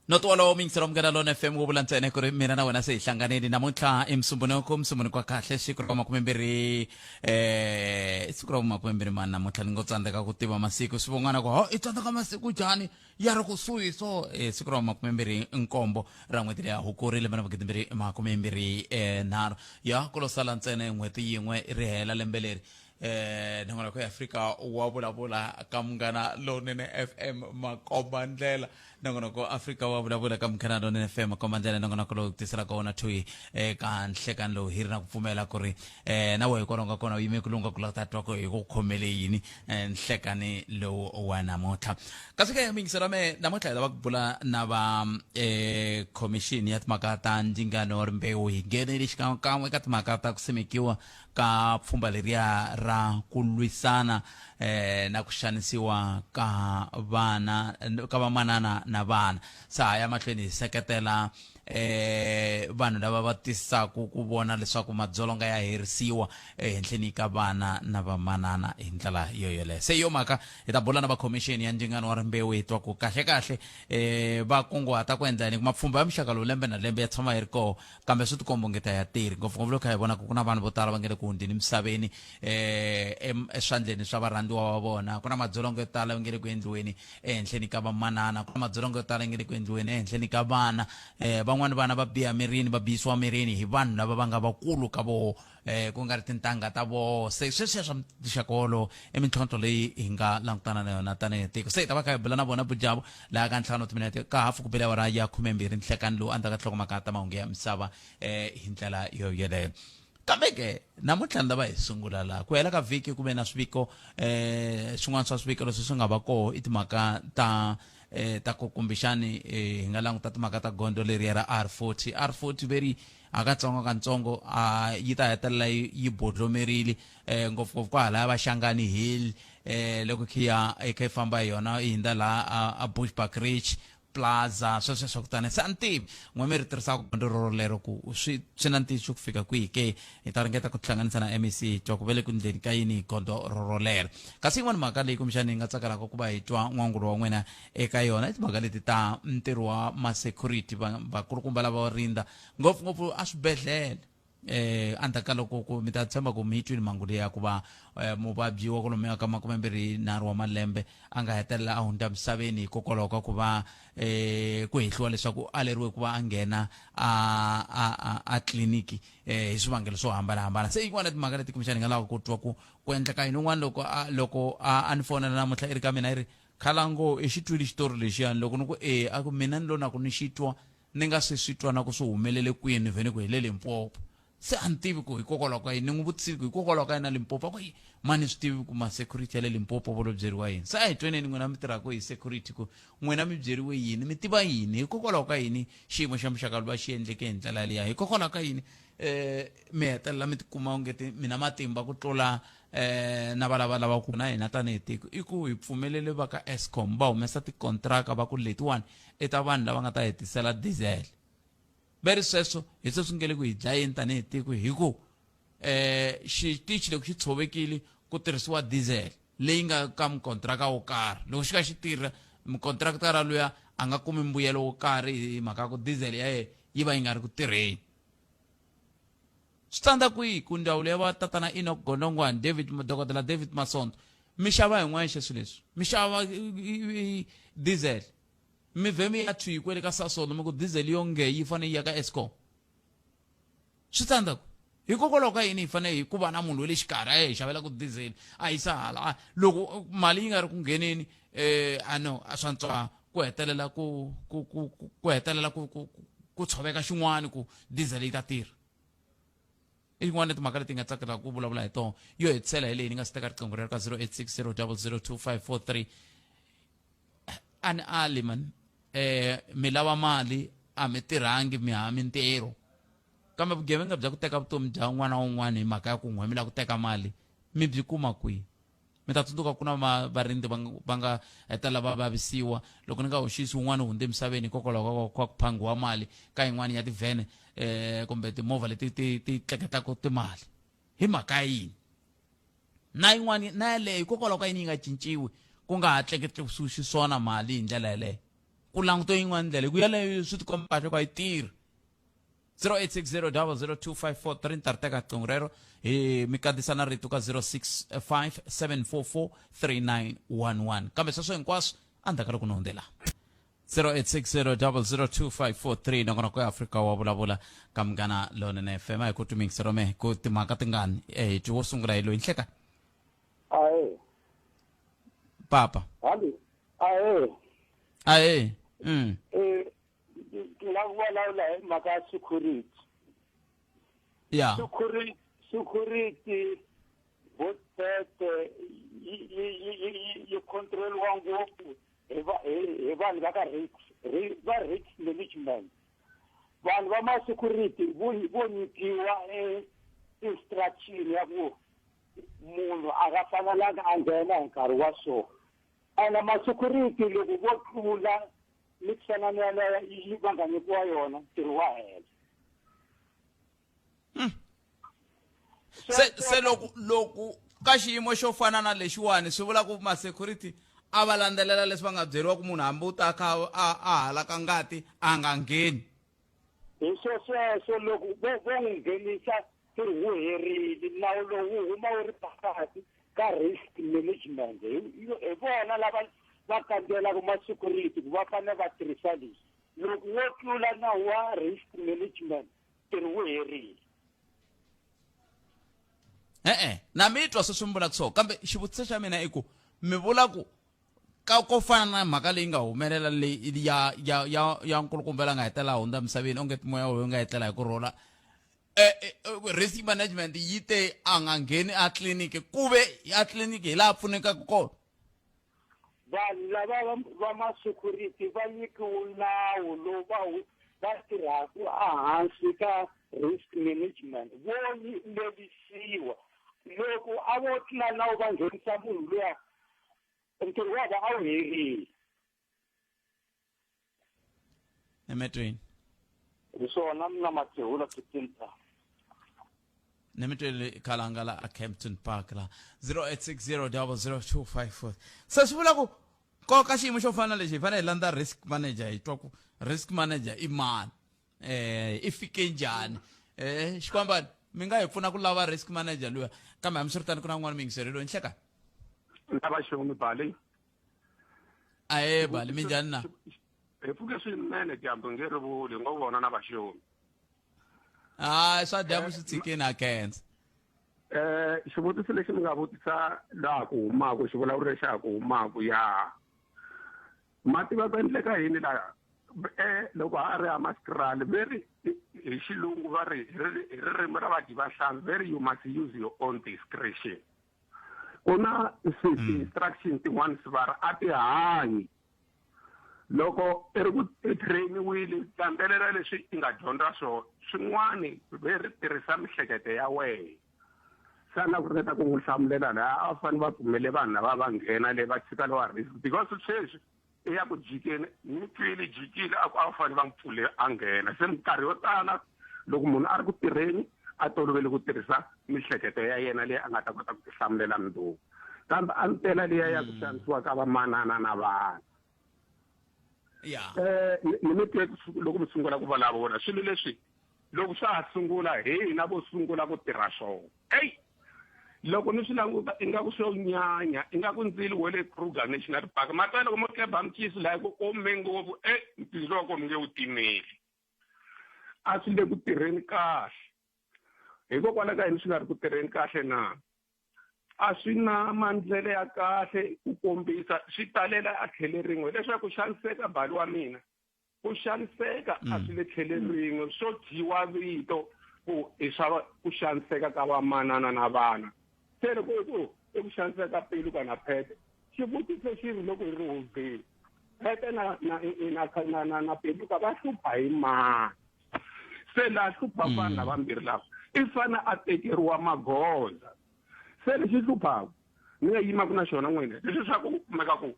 Noto wolowo muyingiseri wa Munghana Lona FM wo vula ntsena ku ri mina na wena se hi hlanganile namuntlha i Musumbhunuku, Musumbhunuku wa kahle, siku ra makumembirhi siku ra makumembirhi mani namuntlha ni ngo tsandzeka ku tiva masiku swi von'wana ku ho i tsandzeka masiku njhani ya ri kusuhi so siku ra makumembirhi nkombo ra n'hweti leya Hukuri lembe ra magidimbirhi makumembirhi nharhu ya ku lo sala ntsena n'hweti yin'we ri hela lembe leri nongonoko ya Afrika wa vulavula ka Munghana Lonene FM makomba ndlela nongonoko Afrika wa vulavula ka Munghana Lonene FM makomba ndlela nongonoko lowu tiselaka wona thuyi eka nhlekani lowu hi ri na ku pfumela ku ri na wehe kwala u nga kona u yime ku lunga ku la ta twa ku hi ku khomele yini nhlekani lowu wa namuntlha kasi ke miyingiselo me namuntlha hi lava ku bula na va khomixini ya timhaka ta ndzingano wa rimbewu hi nghenele xikan'wekan'we eka timhaka ta ku simekiwa ka pfhumba leriya ra ku lwisana na ku xanisiwa ka vana ka vamanana na vana sa ha ya mahlweni hi seketela vanhu lava va tisaku ku vona leswaku madzolonga ya herisiwa ehenhleni ka vana na vamanana hi ndlela yo yoleyo se yo mhaka hi ta bula na va khomixini ya ndzingano wa rimbewu hi twa ku kahle kahle va kunguhata ku endla yini ku mapfhumba ya muxaka lowu lembe na lembe ya tshama yi ri koho kambe swi tikomba onge ta ya tirhi ngopfungopfu loko hi vona ku ku na vanhu vo tala va nge le ku hundzeni emisaveni um eswandleni swa varhandziwa va vona ku na madzolonga yo tala va nge le ku endliweni ehenhleni ka vamanana ku na madzolonga yo tala nge le ku endliweni ehenhleni ka vana um van'wani vana va biha mirini va bihisiwa mirini hi vanhu lava va nga vakulu ka voho eh ku nga ri tintangha ta voho se sweswiya swa muxaka wolowo i mintlhontlho leyi hi nga langutana na yona tanihi tiko se hi ta va kha hi bula na vona bujabu laha ka ntlhanu timinete ka hafu ku bile awara ya khumembirhi nhlekani lowu andzaka nhlokomhaka ta mahungu ya misava eh hi ndlela yo yeleyo kambe ke namuntlha ni lava hi sungula laha ku hela ka vhiki ku ve na swiviko eh swin'wana swa swiviko leswi swi nga va koho i timhaka ta ta ku kumbexani hi nga languta timhaka ta gondzo leriya ra R40 R40 veri hakatsongokatsongo a yi ta hetelela yi bodlomerile um ngopfungopfu kwahalaya va Shangani Hill um loko khe ya yi kha yi famba hi yona yi hundza laha a Bushbuckridge Plaza sweswo swa ku tani se a ni tivi n'we mi ri tirhisaka gondzo rorolero ku swi swi na ntiyiso ku fika kwihi ke hi ta ringeta ku tihlanganisa na MEC hi twa ku ve le ku ndleni ka yini hi gondzo rorolero kasi yin'wana mhaka leyi kumbexana hi nga tsakelaka ku va hi twa n'wangulo wa n'wina eka yona i timhaka leti ta ntirho wa ma-security vakulukumba lava va rindza ngopfungopfu a swibedhlele eh endzhaku ka loko ku mi ta tshemba ku mi yi twile mhangu leyi ya ku va muvabyi wa kwalomuya ka makumembirhi nharhu wa malembe a nga hetelela a hundza misaveni hikokwalaho ka ku va ku hehliwa leswaku aleriwe ku va a nghena a a a a tliliniki hi swivangelo swo hambanahambana se yin'wana ya timhaka leti kumbexana hi nga lava ku twa ku ku endleka yini un'wana loko a loko a a ni fonela namuntlha i ri ka mina i ri khalango i xi twile xitori lexiyani loko ni ku e a ku mina ni lo na ku ni xi twa ni nga se swi twa na ku swi humelele kwini vhene ku hi le Limpopo se a ni tivi ku hikokwalaho ka yini ni n'wi vutisile ku hikokwalaho ka yini na Limpopo a ku yi mani swi tivi ku ma security ya le Limpopo vo lo byeriwa yini se a hi tweneni n'wina mi tirhaka hi security ku n'wina mi byeriwe yini mi tiva yini hikokwalaho ka yini xiyimo xa muxaka lowu va xi endleke hi ndlela liya hikokwalaho ka yini mi hetelela mi tikuma ongeti mi na matimba ku tlula na valava lava ku na hina tanihi tiko i ku hi pfumelele va ka Eskom va humesa tikontraka va ku letiwani i ta vanhu lava nga ta hi tisela diesel ve ri sweswo hi sweswi nge le ku hi dlayeni tanihi tiko hi ku xitichi loko xi tshovekile ku tirhisiwa diesel leyi nga ka mukontraka wo karhi loko xi ka xi tirha mukontraktara luya a nga kumi mbuyelo wo karhi hi mhaka ya ku diesel ya yena yi va yi nga ri ku tirheni swi tsandza kwihi ku ndzawulo ya va tatana Enoch Godongwana David dokodela David Masondo mi xava hi n'wexe swilo leswi mi xava diesel mi vhe mi ya thwi kwele ka Sasol mi ku diesel yo nge yi fanele yi ya ka Eskom swi tsandza ku hikokwalaho ka yini hi fanele hi ku va na munhu wa le xikarhi a ya hi xavela ku diesel a yisa hala loko mali yi nga ri ku ngheneni a no a swa ntswa ku hetelela ku ku ku ku hetelela ku ku ku tshoveka xin'wana ku diesel yi ta tirha i yin'wana ya timhaka leti nga tsakelaka ku vulavula hi tona yo hetisela hi leyi ni nga si teka riqingho rero ka 086 0002543 a ni ali man mi lava mali a mi tirhangi mi ha mintirho kambe vugevenga bya ku teka vutomi bya n'wana wun'wana hi mhaka ya ku n'we mi lava ku teka mali mi byi kuma kwihi mi ta tsundzuka ku na varindzi va nga hetelela va vavisiwa loko ni nga hoxisi wun'wana hundze emisaveni hikokwalaho ka ku phangiwa mali ka yin'wana ya tivhene kumbe timovha leti ti ti tleketlaka timali. Hi mhaka yini? Na yin'wani na yaleyo hikokwalaho ka yini yi nga cinciwi ku nga ha tleketliwi xiswona mali hi ndlela yaleyo? Ku langutiwa yin'wana ndlela hi ku yaleyo swi tikomba kahle ku a yi tirhi. 0860002543 ni ta ri teka riqingho rero hi mi kandziyisa na rito ka 0657443911 kambe sweswo hinkwaswo endzhaku ka loko ni hundzela 0860002543 nongonoko ya Afrika wa vulavula ka Munghana Lonene FM a hi ku twi rome ku timhaka tingani eh twi wo sungula hi loyi nhleka Ahe. Papa. Hali. Ahe. Ahe. Mm. Eh la ku vulavula hi mhaka ya security. Ya. Security security botete yi yi yi yi control-wa ngopfu hi va hi vanhu va ka risk va risk management vanhu va ma-security vo vo nyikiwa e instruction ya ku munhu a nga fanelanga a nghena hi nkarhi wa so ene ma-security loko vo tlula mixanano yaleyo yi va nga nyikiwa yona ntirho wa hela. Se se loko loko ka xiyimo xo fana na lexiwani swi vula ku ma-security a va landzelela leswi va nga byeriwa ku munhu hambi u ta kha a a halaka ngati a nga ngheni. Hi swo sweswo loko vo vo n'wi nghenisa ntirho wu herile nawu lowu wu huma wu ri phakathi ka risk management hi hi vona lava va kambelaka ma-security ku va fanele va tirhisa leswi loko wo tlula nawu wa risk management ntirho wu herile. E-e na mi twa sweswi mi vulaka so kambe xivutiso xa mina i ku mi vula ku ka ko fana na mhaka leyi nga humelela leyi ya ya ya ya nkulukumba la nga hetelela hundza misaveni onge moya wu nga etlela hi ku rhula eh, eh, risk management yi te a nga ngheni a tliliniki ku ve a tliliniki hi laha pfunekaka kona. Vanhu lava va va ma-security va nyikiwe nawu lowu va wu va tirhaka ehansi ka risk management vo lerisiwa loko a vo tlula nawu va nghenisa munhu luya ntirho wa va a wu herile. Emetweni. Hi swona mina Mathehula Kitinta. Nemitweli khalanga la a Kempton Park la 0860002544 se swi vula ku nkoka xiyimo xo fana na lexi hi fanele hi landza risk manager hi twa ku risk manager i mani eh i fike njhani eh xikwambani mi nga hi pfuna ku lava risk manager luya kambe hambiswiritano ku na n'wana miyingiseri loyi nhleka lava xihumi bali ae bali minjhani na hi pfuke swinene dyambu nge ri vuli ngo vona na vaxomi hayi swa dyambu swi tshikeni a khensa. Xivutiso lexi mi nga vutisa laha ku humaka xivulavuri lexi ha ku humaka ya ma tiva ku endleka yini laha e loko ha ri hamaskral ve ri hi xilungu va ri hi ririmi ra vadyi va nhlampfi ve ri you must use your own discretion ku na ti-instruction tin'wana sivara a ti hanyi loko i ri ku i trainiwile landzelela leswi i nga dyondza swona swin'wani ve ri tirhisa mihleketo ya wena se na ku ringeta ku n'wi hlamulela laha a va fanele va pfumele vanhu lava va nghena le va tshika lowa risk because sweswi i ya ku jikeni ni twile jikile a ku a va fanele va n'wi pfule a nghena se minkarhi yo tala loko munhu a ri ku tirheni a tolovele ku tirhisa mihleketo ya yena leyi a nga ta kota ku tihlamulela mundzuku kambe a ni tela liya ya ku xanisiwa ka vamanana na vana ya Ni mi twe loko mi sungula ku vulavula swilo leswi loko swa ha sungula hi hina vo sungula ku tirha swona eyi loko ni swi languta ingaku swo nyanya ingaku ndzilo wa le Kruger National Park ma twa loko mo tleba micisi laha ku ome ngopfu e ndzilo wa kona mi nge wu timeli a swi le ku tirheni kahle hikokwalaho ka yini swi nga ri ku tirheni kahle na a swi na mandlele ya kahle ku kombisa swi talela a tlhele rin'we leswaku xaniseka bali wa mina ku xaniseka a swi le tlhele rin'we swo dyiwa vito ku i swa ku xaniseka ka vamanana na vana se loko i ku i ku xaniseka pelu ka na phete xivutiso xi ri loko hi ri hubyeni phete na na na na na na peluka va hlupha hi mani se la hlupha vanhu lavambirhi lava i fane a tekeriwa magoza se lexi hluphaka ni nga yimaka na xona n'wina leswi swa ku kumeka ku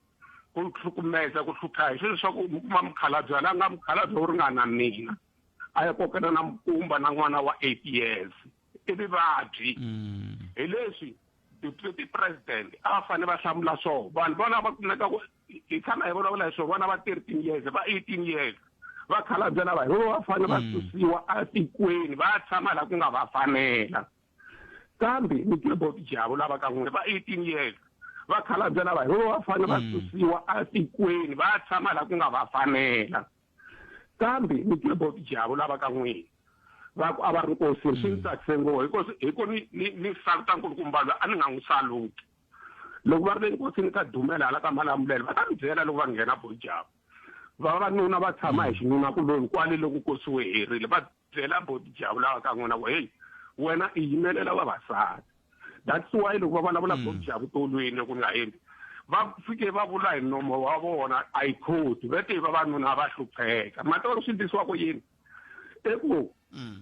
ku hlukumeza ku hlupha hi swilo swa ku mi kuma mukhalabye la nga mukhalabye wo ringana mina a ya kokela na mukumba na n'wana wa 8 years. I vuvabyi. Hi leswi deputy president a va fanele va hlamula swona. Vanhu vona va kumeka ku hi tshama hi vulavula hi swona, vona va 13 years, va 18 years, vakhalabye lava hi vo va fanele va susiwa etikweni va ya tshama laha ku nga va fanela. Kambe ni twe Boti Jabu lava ka n'wina va 18 years, vakhalabye lava hi vo va fanele va susiwa etikweni va ya tshama laha ku nga va fanela. Kambe ni twe Boti Jabu lava ka n'wina va ku a va ri nkosini, swi ni tsakise ngopfu hi ku ni ni ni saluta nkulukumba loyi a ni nga n'wi saluti. Loko va ri le nkosini ka Dumela hala ka Malamulele va ta mi byela loko va nghena Boti Jabu. Vavanuna va tshama hi xinuna kuloni kwale loko nkosi wu herile, va byela Boti Jabu lava ka n'wina ku hey, wena i yimelela vavasati. That's why loko va vulavula Boti Jabu tolweni loko ni nga hembi, va fike va vula hi nomo wa vona, I quote, va te vavanuna va hlupheka. Ma tiva swi endlisiwa ku yini? I ku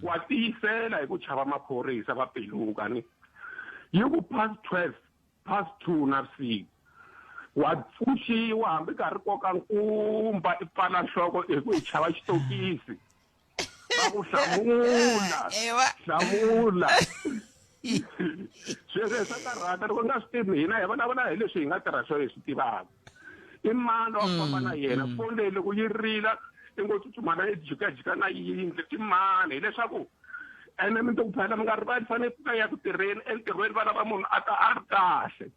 wa tiyisela hi ku chava maphorisa va peluka ni yi ku past 12, past 2 navusiku wa pfuxiwa hambi ka ri koka nkumba i pfala nhloko hi ku i chava xitokisi, va ku hlamula hlamula. Sweswo swa karhata loko nga swi tivi. Hina hi vulavula hi leswi hi nga tirha swona, hi swi tivaka. I mani wa famba na yena? Foni leyi loko yi rila i ngo tsutsuma na yi jikajika na yindlu, i mani? Hileswaku ene mi ku phela mi nga rivali, fanele pfuka ya ku tirheni, entirhweni va lava munhu a ta a ri kahle.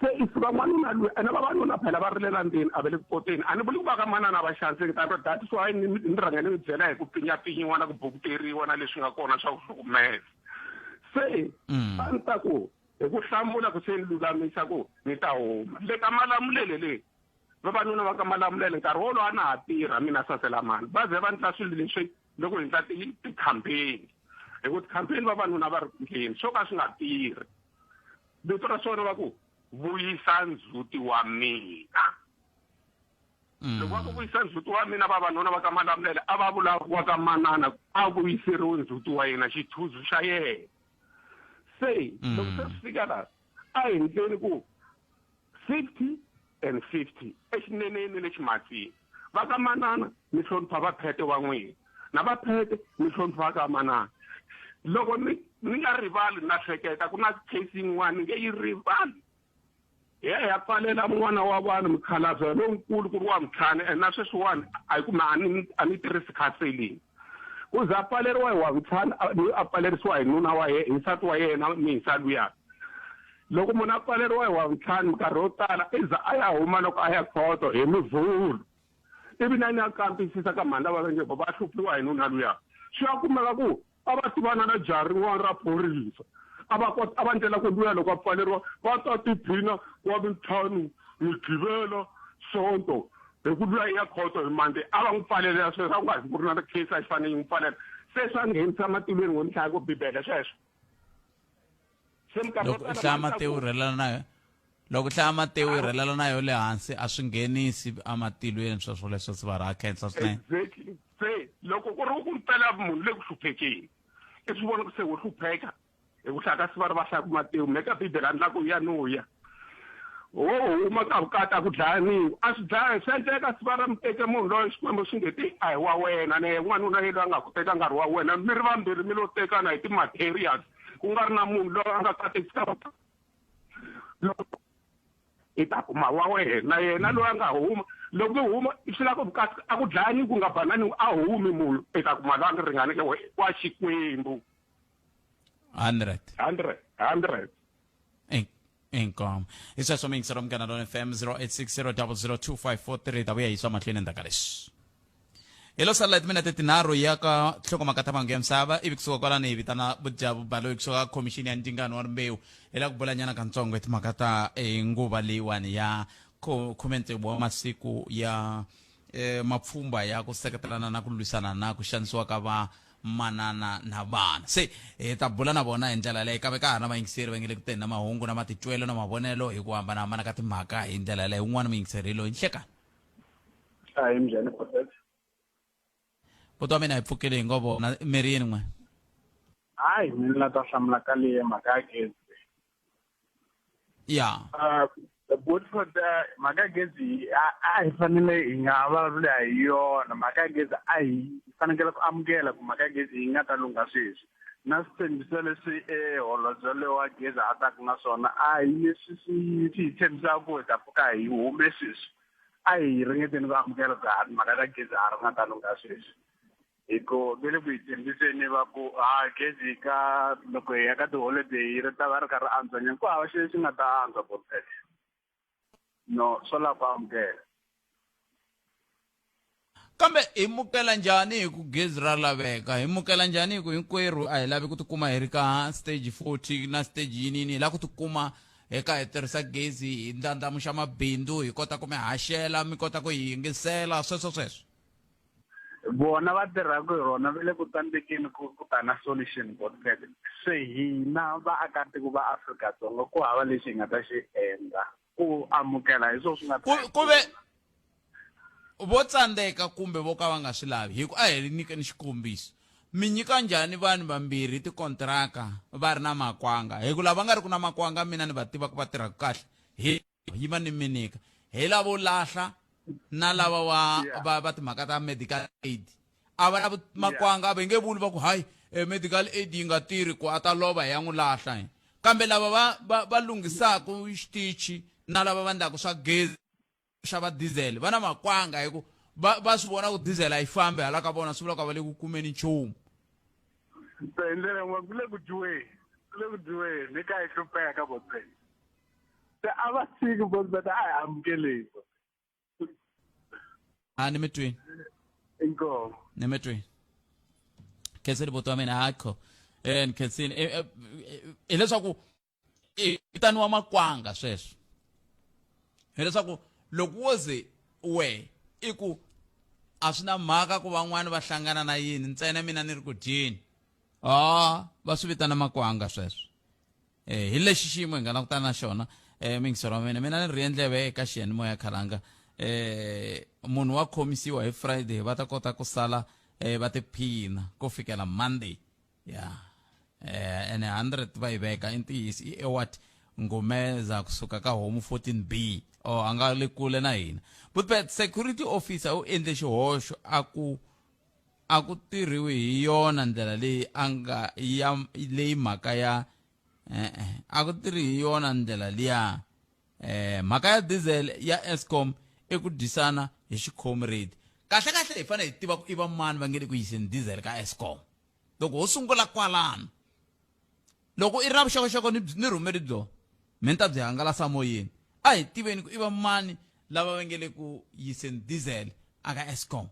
Se i suka n'wanuna loyi, ene vavanuna phela va rilela ndzeni, a va le ku koteni. A ni vuli ku va ka manana va xaniseki, kambe that's why ni ni rhanga ni mi byela hi ku pinyapinyiwa na ku bukuteriwa na leswi nga kona swa ku hlukumeza. Se a ni ta ku hi ku hlamula ku se ni lulamisa ku ni ta huma le ka Malamulele leyi, vavanuna va ka Malamulele nkarhi wolowo a na ha tirha mina saselamani, va ze va ndla swilo leswi loko hi ndla ti-campaign, hi ku ti-campaign vavanuna va ri ku ndleni swo ka swi nga tirhi. Vito ra swona va ku vuyisa ndzhuti wa mina. Loko va ku vuyisa ndzhuti wa mina, vavanuna va ka Malamulele a va vula wa ka manana a vuyiseriwe ndzhuti wa yena, xithuzu xa yena. Se loko se swi fika laha a hi ndleni ku 50 and 50 exineneni le ximatsini, va ka manana mi hlonipha vaphete wa n'wina, na vaphete mi hlonipha ka manana. Loko ni ni nga rivali, na hleketa ku na case yin'wana ni nge yi rivali, hi ya hi ya pfalela n'wana wa vanhu mukhalabye lonkulu ku ri wa ntlhanu, and na sweswiwani a hi kumbe a ni tirhisi counseling. Ku za a pfaleriwa hi wa ntlhanu, a pfalerisiwa hi nuna wa yena, hi nsati wa yena misa luya. Loko munhu a pfaleriwa hi wa ntlhanu, minkarhi yo tala i za a ya huma loko a ya khoto hi Muvhulu, ivi na ni ya kambisisa ka mhani lava va nge va hluphiwa hi nuna luya, swi ya kumeka ku a va tivana na jaha rin'wana ra phorisa, a va kota a va ndlela ku luya loko a pfaleriwa va ta tiphina wa mintlhanu, Mugqivela, Sonto, hi ku luya ya khoto hi Monday. A va n'wi pfalelela sweswo, a ku nga zi ku ri na case a xi fanele yi n'wi pfalela. Se swa nghenisa matilweni ngo ni hlaya ku Bibele sweswo. Se minkarhi yo loko u tala hlaya mhani ta Matewu ku rhelela na yo, loko u hlaya Matewu i rhelela na yo le hansi, a swi nghenisi amatilweni sweswo leswo. Sivara, ha khensa swinene. Exactly. Se loko ku ri ku mpela munhu le ku hluphekeni, i swi vona ku se wo hlupheka hi ku hlaya ka Sivara, va hlaya ku Matewu me ka Bibele a ndla ku ya no ya wo huma ka vukati a ku dlayaniwi, a swi dlaya swi endleka. Sivara, mi teke munhu loyi Xikwembu xi nge ti a hi wa wena, na yena n'wanuna yelweyo a nga ku teka nga ri wa wena, mi ri vambirhi mi lo tekana hi ti-materials, ku nga ri na munhu loyi a nga katekisa, loko i ta kuma wa wena na yena loyi a nga huma. Loko mi huma swi lava ku vukati a ku dlayani, ku nga banani, a humi munhu, i ta kuma loyi a nga ringaneke wa Xikwembu. 100. 100, 100. Inkomu. Hi sweswo miyingiselo Munghana Lona FM, 0860002543, ta vuya yisiwa mahlweni endzhaku ka leswi. Hi lo salela timinete tinharhu ya ka nhlokomhaka ta mahungu ya misava, ivi kusuka kwalano hi vitana Vujavu Baloyi kusuka ka Khomixini ya Ndzingano wa Rimbewu. Hi lava ku bulanyana kantsongo hi timhaka ta nguva leyiwani ya 16 wa masiku ya mapfhumba ya ku seketelana na ku lwisana na ku xanisiwa ka va manana na vana. Se hi ta bula na vona hi ndlela yaleyo, kambe ka ha ri na vayingiseri va nge le ku teni na mahungu na matitwelo na mavonelo hi ku hambanahambana ka timhaka hi ndlela yaleyo. Un'wana muyingiseri hi loyi. Nhlekani. Hayi, njhani Prophet? Buti wa mina, hi pfukile, hi ngo vona mi ri yini n'we? Hayi, mina la ta hlamula ka leyi mhaka ya gezi. Ya. But mhaka ya gezi a hi fanele hi nga vulavuli hi yona. Mhaka ya gezi a hi fanekele ku amukela ku mhaka ya gezi yi nga ta lungha sweswi. Na switshembiso leswi e holobye loyi wa gezi a taka na swona a hi leswi swi swi hi tshembisaka ku hi ta pfuka hi hume sweswi. A hi ringeteni ku amukela ku ha timhaka ta gezi a ri nga ta lungha sweswi. Hi ku ve le ku hi tshembiseni va ku ha gezi ka loko hi ya ka tiholideyi ri ta va ri kha ri antswa nyana ku hava xilo xi nga ta antswa Botpet. No swo lava ku amukela. Kambe hi mukela njhani hi ku gezi ra laveka? Hi mukela njhani hi ku hinkwerhu a hi lavi ku tikuma hi ri ka stage 40 na stage yinini hi lava ku tikuma hi ka hi tirhisa gezi hi ndlandlamuxa mabindzu hi kota ku mi haxela mi kota ku hi yingisela sweswo sweswo. Vona va tirhaka hi rona va le ku tsandzekeni ku ku ta na solution Godfred se hina vaakatiko va Afrika-Dzonga ku hava lexi hi nga ta xi endla ku amukela hi swona swi nga ta ku ve vo tsandzeka kumbe vo ka va nga swi lavi hi ku a hi nyikeni xikombiso mi nyika njhani vanhu vambirhi tikontiraka va ri na makwanga hi ku lava nga ri ku na makwanga mina ni va tiva ku va tirhaka kahle hi yima ni mi nyika hi lavo lahla na lava wa va va timhaka ta medical aid a va na makwanga a va nge vuli va ku hayi eh, medical aid yi nga tirhi ku a ta lova hi ya n'wi lahla hi kambe lava va va va lunghisaka xitichi na lava va endlaka swa gezi xava diesel va na makwanga hi ku va va swi vona ku diesel a yi fambi hala ka vona swi vula ku va le ku kumeni nchumu se hi ndlela yin'wana ku le ku dyiweni ku le ku dyiweni hi ka hi hlupheka botse se a va tshiki botse a hi amukeleni a ni mi twini inkomu ni mi twini khenseni buti wa mina hakho eh ni khensini eh, eh, hileswaku i vitaniwa makwanga sweswo hileswaku loko wo ze we i ku a swi na mhaka ku van'wani va hlangana na yini ntsena mina ni ri ku dyeni a va swi vitana makwanga sweswo eh hi lexi xiyimo hi nga langutana na xona eh mingisero wa mina mina ni rhiye ndleve eka xiyanimoya khalanga eh munhu wa khomisiwa hi friday va ta kota ku sala eh va tiphina ku fikela monday ya eh ene 100 va yi veka i ntiyiso i ewat ngumeza kusuka ka homu 14b o a nga le kule na hina but security officer u endle xihoxo a ku a ku tirhiwi hi yona ndlela leyi a nga ya leyi mhaka ya e-e a ku tirhi hi yona ndlela liya eh mhaka ya diesel ya Eskom i ku dyisana hi xicomrade kahle kahle hi fanele hi tiva ku i va mani va nge le ku yiseni diesel ka Eskom loko ho sungula kwalano loko i ri na vuxokoxoko ni ni rhumeli byo mi ni ta byi hangalasa moyeni a hi tiveni ku i va mani lava va nge le ku yiseni diesel aka Eskom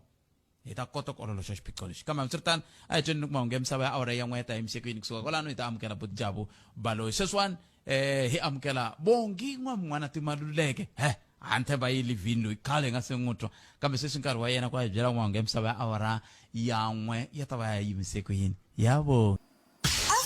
hi ta kota ku ololoxa xiphiqo lexi kambe hambiswiritano a hi tweni ni ku mahungu ya misava ya awara ya n'we ya ta yimisekweni kusuka kwalano hi ta amukela butijabu baloyi sweswiwani eh hi amukela bongi n'wamun'wana timaluleke he a ni tshemba yi livhini loyi khale hi nga se n'wi twa kambe sweswi nkarhi wa yena ku a hi byela mahungu ya misava ya awara ya n'we ya ta va ya yimise ku yini ya vona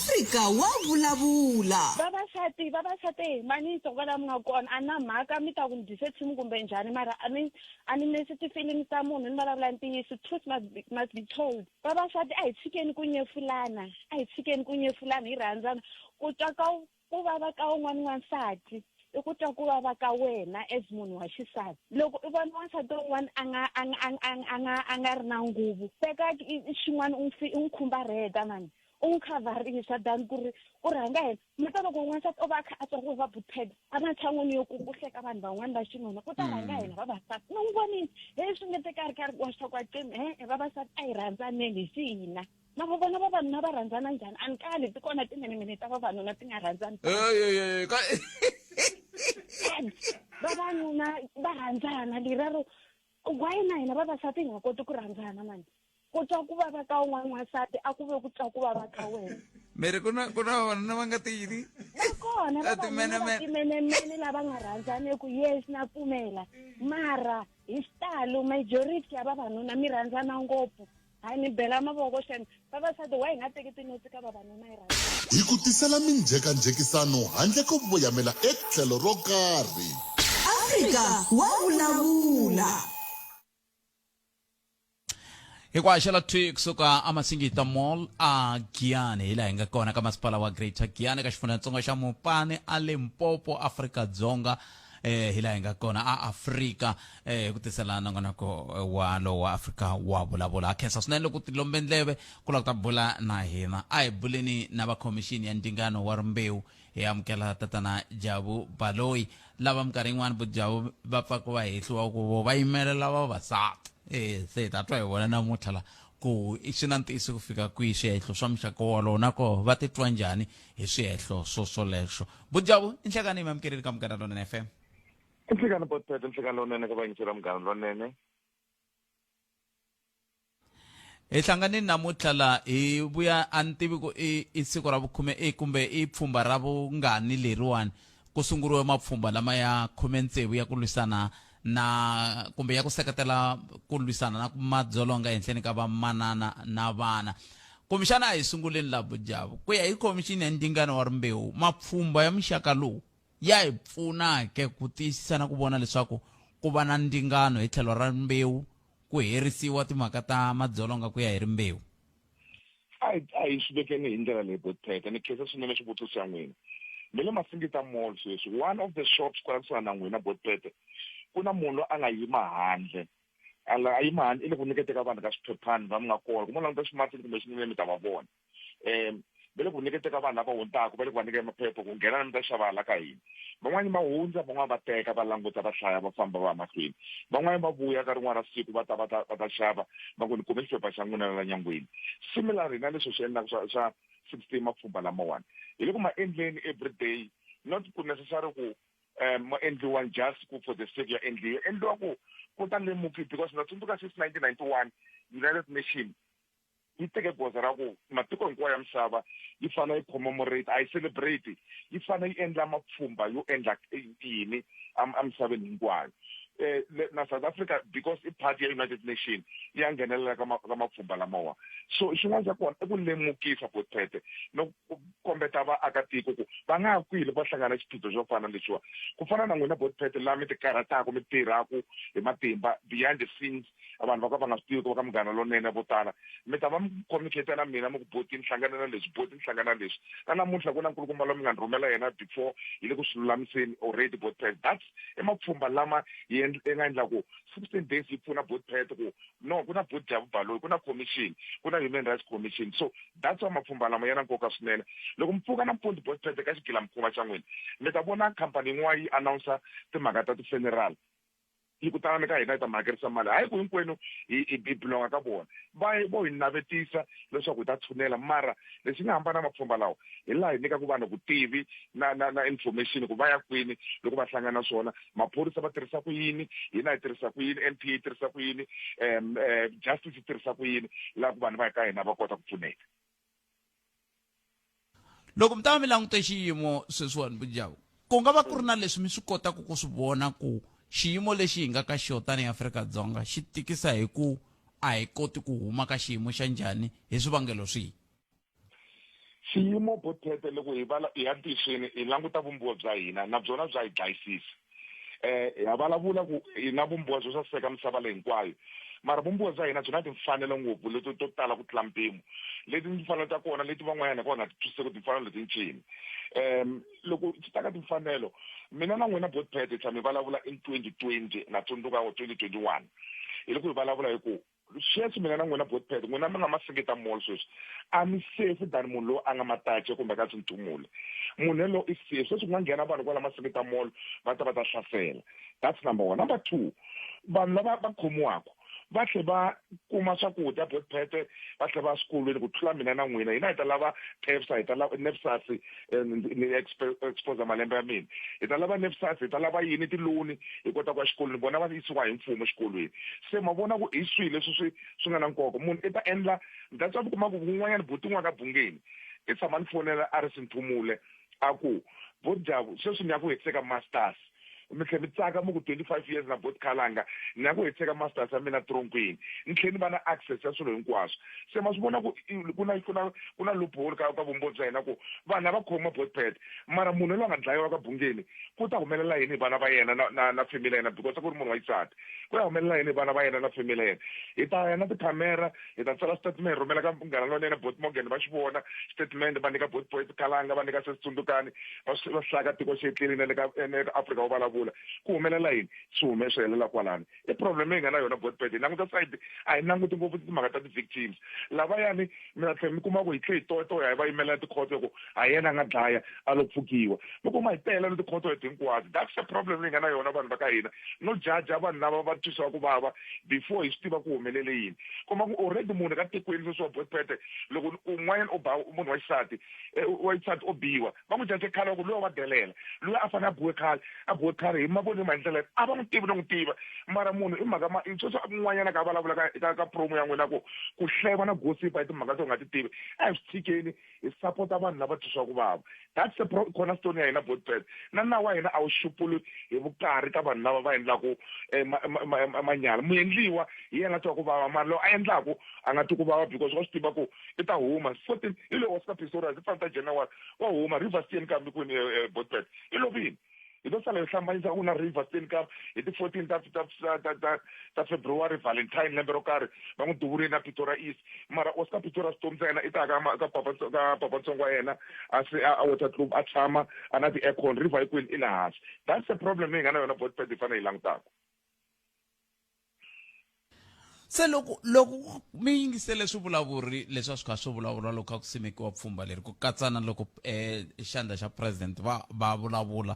Afrika wa vulavula. Vavasati vavasati mani kwala mi nga kona a na mhaka mi ta ku ni dyise team kumbe njhani mara a ni a ni mesi ti-feelings ta munhu ni vulavula ntiyiso truth must be, must be told vavasati a hi tshikeni ku nyefulana a hi tshikeni ku nyefulana hi rhandzana ku twa ka ku vava ka un'wana wansati i ku twa ku vava ka wena as munhu wa xisati loko i vona wansati un'wana a nga a nga a nga a nga a nga ri na nguvu teka xin'wana u n'wi u n'wi khumbarheta mani u n'wi khavharisa than ku ri u rhanga yena mi ta loko n'wansati o va a kha a twa ku va buted ematshan'wini yo ku ku hleka vanhu van'wana va xinuna ku ta rhanga yena vavasati ni n'wi vonile he swi nge te karhi karhi wa swa kwa cimi he vavasati a hi rhandzaneni hi xihina na va vona vavanuna va rhandzana njhani a ni kali ti kona timenemene ta vavanuna ti nga rhandzani vavanuna va rhandzana lerero why na hina vavasati hi nga koti ku rhandzana mani ku twa ku vava ka un'wana n'wansati a ku ve ku twa ku vava ka wena miri ku na ku na vavanuna va nga tiyini va kona vavanuna va timenemene lava nga rhandzaniku yes na pfumela mara hi xitalo majority ya vavanuna mi rhandzana ngopfu hayi ni bela mavoko xem vavasati wa hi nga teki tinotsi ka vavanuna hi rhandza Hi ku tisela minjhekanjhekisano handle ko voyamela etlhelo ro karhi. Afrika wa vulavula. Hi ku haxela thwi kusuka amasingita mall a giyani hi laha hi nga kona ka masipala wa greater giyani ka xifundzhatsongo xa mupani a limpopo afrika dzonga. Hi laha hi nga kona a Afrika hi ku tisela nongonoko wa lowu wa Afrika wa vulavula. Ha khensa swinene loko tilombe ndleve ku lava ku ta bula na hina. A hi buleni na va khomixini ya ndzingano wa rimbewu, hi amukela tatana Jabu Baloyi, lava minkarhi yin'wana bo Jabu va pfaka va hehliwa ku vo va yimelela vavasati. Se hi ta twa hi vona namuntlha la ku swi na ntiyiso ku fika kwihi swihehlo swa muxaka wolowo, na koho va titwa njhani hi swihehlo swo swoleswo. Bujabu, i nhlekani mi amukeleni ka Munghana Lonene FM. I nhlekani Botpet, nhlekani lowunene ka vayingiseri va Munghana Lonene. Hi hlanganini namuntlha la hi vuya, a ni tivi ku i siku ra vukhume i kumbe i pfhumba ra vungani leriwani. Ku sunguriwe mapfhumba lama ya 16 ya ku lwisana na kumbe ya ku seketela ku lwisana na madzolonga ehenhleni ka vamanana na vana. Kumbexana a hi sunguleni la Bujavu. Ku ya hi Khomixini ya Ndzingano wa Rimbewu, mapfhumba ya muxaka lowu ya hi pfuna ke ku tiyisisa na ku vona leswaku ku va na ndzingano hi tlhelo ra rimbewu, ku herisiwa timhaka ta madzolonga ku ya hi rimbewu. A hi swi vekeni hi ndlela leyi, Botphete. Ni khensa swinene xivutiso xa n'wina. Ni le Masingita Mall sweswi, one of the shops kwala kusuhani na n'wina, Botphete, ku na munhu loyi a nga yima handle. A la a yima handle i le ku nyikete ka vanhu ka swiphephani va mi nga kona. Ku mo languta ximatsini kumbe xinene mi ta va vona. Va le ku nyikete ka vanhu lava hundzaka, va le ku va nyika maphepha ku nghena mi ta xava hala ka hina. Van'wani va hundza, van'wani va teka, va languta, va hlaya, va famba va ya mahlweni. Van'wani va vuya ka rin'wana ra siku va ta va ta va ta xava, va ku ni kume xiphepha xa n'wina la nyangweni. Similarly na leswi hi swi endlaka swa 16 mapfhumba lamawani, hi le ku ma endleni everyday, not ku necessary ku ma endliwa just ku for the sake ya endliwa, endliwa ku ku ta lemuki, because na tsundzuka since 1991 United Nation yi teke goza ra ku matiko hinkwayo ya misava yi fanele yi commemorate, a yi celebrate, yi fanele yi endla mapfhumba yo endla yini emisaveni hinkwayo. Na South Africa, because i part ya United Nation, ya nghenelela ka ka mapfhumba lamawa. So xin'wana xa kona i ku lemukisa Botphete no ku kombeta vaakatiko ku va nga ya kwihi loko va hlangana na xiphiqo xo fana na lexiwa. Ku fana na n'wina Botphete, laha mi ti karhataka, mi tirhaka hi matimba behind the scenes, vanhu va ka va nga swi tivi ku va ka Munghana Lonene vo tala mi ta va mi communicate na mina, mi ku boti ni hlangane na leswi, boti ni hlangana na leswi. Na namuntlha ku na nkulukumba loyi mi nga ni rhumela yena before, hi le ku swi lulamiseni already, Botpet. That's i mapfhumba lama hi yi nga endla ku 16 days yi pfuna Botpet ku no ku na bot Jabu Baloyi, ku na commission, ku na Human Rights Commission. So that's why mapfhumba lama ya na nkoka swinene. Loko mi pfuka nampundzu Botpet ka xigilamukhuva xa n'wina, mi ta vona khampani yin'wana yi announce timhaka ta ti-funeral, yi ku tanani ka hina hi ta mi hakerisa mali. Hayi ku hinkwenu hi belonga ka vona, va vo hi navetisa leswaku hi ta tshunela. Mara lexi nga hambana mapfhumba lawa hi laha hi nyikaka vanhu vutivi na information ku va ya kwini loko va hlangana na swona, maphorisa va tirhisa ku yini, hina hi tirhisa ku yini, NPA yi tirhisa ku yini, justice yi tirhisa ku yini, laha ku vanhu va ka hina va kota ku pfuneka. Loko mi ta va mi langute xiyimo sweswiwani, Bujawu, ku nga va ku ri na leswi mi swi kotaka ku swi vona ku xiyimo lexi hi nga ka xona tanihi Afrika-Dzonga xi tikisa hi ku a hi koti ku huma ka xiyimo xa njhani hi swivangelo swihi? Xiyimo Bothete, loko hi vala hi ya ntiyisweni hi languta vumbiwa bya hina na byona bya hi dlayisisa. Ha vulavula ku hi na vumbiwa byo saseka misava leyi hinkwayo, mara vumbiwa bya hina byi na timfanelo ngopfu leto to tala ku tlula mpimo, leti timfanelo ta kona leti van'wanyana hi ka va nga ti twisiseki timfanelo leti ncini. Loko swi ta ka timfanelo, mina na n'wina Botpet hi tshame hi vulavula in 2020, na tsundzuka or 2021, hi loko hi vulavula hi ku sweswi mina na n'wina Botpet, n'wina mi nga Masingita Mall sweswi a mi safe than munhu loyi a nga Matache kumbe ka Swinthumule. Munhu yalowo i safe. Sweswi ku nga nghena vanhu kwala Masingita Mall va ta va ta hlasela. That's number one. Number two, vanhu lava va khomiwaka va tlhe va kuma swakudya Botpete, va tlhe va swikolweni ku tlula mina na n'wina. Hina hi ta lava TEFSA, hi ta lava NSFAS, ni expose malembe ya mina, hi ta lava NSFAS, hi ta lava yini, tiloni, hi kota ku ya xikolweni, vona va yisiwa hi mfumo xikolweni. Se ma vona ku hi swihi leswi swi nga na nkoka munhu i ta endla. That's why mi kuma ku wun'wanyana buti un'wana ka Bungeni i tshama ni fonela a ri Sinthumule, a ku bot Jabu sweswi ni ya ku hetiseka masters, mi tlhe mi tsaka mi ku 25 years na bot Khalanga, ni ya ku hetiseka masters ya mina tronkweni, ni tlhe ni va na access ya swilo hinkwaswo. Se ma swi vona ku ku na loophole ka vumbiwa bya hina ku vanhu a va khoma Botpet, mara munhu loyi a nga dlayiwa ka Bungeni ku ta humelela yini hi vana va yena na family ya yena? Because ku ri munhu wa xisati, ku ya humelela yini hi vana va yena na family ya yena? Hi ta ya na tikhamera, hi ta tsala statement, rhumela ka Munghana Lonene bot Morgan, va xi vona statement, va nyika bot Poet Khalanga, va nyika Sesitsundukani, va va hlaya ka tiko xetlini na le ka Afrika wa vulavula. vulavula ku humelela yini swi hume swi helela kwalano i problem leyi nga na yona botpet hi languta side a hi languti ngopfu timhaka ta ti-victims lavayani mi ta tlhela mi kuma ku hi tlhe hi toyatoya hi va yimela tikhoto ku a yena a nga dlaya a lo pfukiwa mi kuma hi tele na tikhoto leti hinkwato that's the problem leyi nga na yona vanhu va ka hina no jaja vanhu lava va twisiwa ku vava before hi swi tiva ku humelele yini kuma ku already munhu ka tikweni sweswi wa botpete loko un'wanyana u ba munhu wa xisati eh, wa xisati o biwa va n'wi jaje khale ku luya wa delela luya a fanele a biwe khale a biwe khale hi mavonelo ma hi ndlela a va n'wi tivi no n'wi tiva mara munhu i mhaka ma sweswi un'wanyana ka vulavula ka ka ka promo ya n'wina ku ku hleva na gossip hi timhaka to nga ti tivi a hi swi tshikeni hi sapota vanhu lava twisaka ku vava that's the cornerstone ya hina botbet na nawu wa hina a wu xupuli hi vukarhi ka vanhu lava va endlaku eh, manyala muendliwa hi yena twa ku vava mara loyi a endlaku a nga twi ku vava because wa swi tiva ku i ta huma 14 i le Oscar Pistorius i fana ta January wa huma River Steenkamp kwini eh, eh, Botbet i lovini hi to sala hi hlambanyisa ku na River Steenkamp hi ti 14 ta ta ta ta ta February Valentine lembe ro karhi va n'wi duvurile na Pretoria East mara Oscar Pistorius vutomi bya yena i ta ka ka papa ka papa ntsongo wa yena a se a Waterkloof a tshama a na ti-aircon river yi kwini i le hansi that's the problem leyi nga na yona Botbet hi fanele hi langutaka se loko loko mi yingisele swivulavuri leswi a swi kha swi vulavula loko kha ku simekiwa pfhumba leri ku katsa na loko um xandla xa president va va vulavula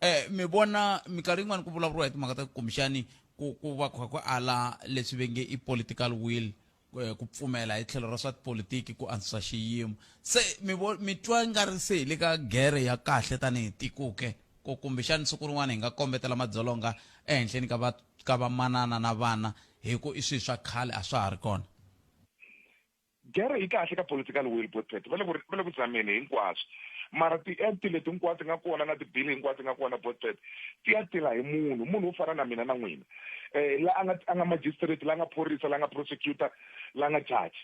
um mi vona minkarhi yin'wani ku vulavuriwa hi timhaka ta ku kumbexani ku ku va kha ku ala leswi ve nge i political will eh, ku pfumela hi tlhelo ra swa tipolitiki ku antswisa xiyimo se mi vo mi twa nga ri se hi le ka gere ya kahle tanihi tiko ke ku kumbexani siku rin'wana hi nga kombetela madzolonga ehenhleni ka va ka vamanana na vana hi ku i swilo swa khale a swa ha ri kona gere yi kahle ka political will botpet va le ku va le ku zameni hinkwaswo mara ti-act leti hinkwato ti nga kona na tibili hinkwato ti nga kona botpet ti ya tirha hi munhu munhu wo fana na mina na n'wina um la a nga a nga magistrate la nga phorisa la nga prosecutor la nga judge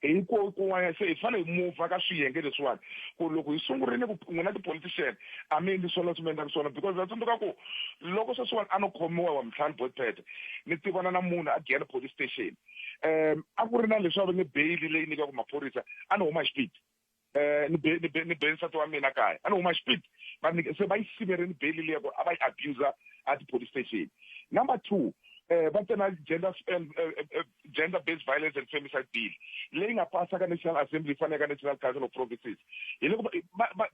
hi ko kun'wana se hi fanele hi muvha ka swiyenge leswiwani ku loko hi sungurile ku n'wina ti-politician a mi endli swona leswi mi endlaka swona because na tsundzuka ku loko sweswiwani a no khomiwa wa mintlhanu botpet ni tivana na munhu a giyani police station um a ku ri na leswi va nge bail leyi nyikaka maphorisa a ni huma hi xipidi um ni be ni be ni be nsati wa mina kaya a ni huma xipidi va nyike se va yi siverini bail liya ku a va yi abuser a ti-police station number two eh va tsena gender gender based violence and femicide bill leyi nga pasa ka national assembly yi fanele ka national council of provinces hi loko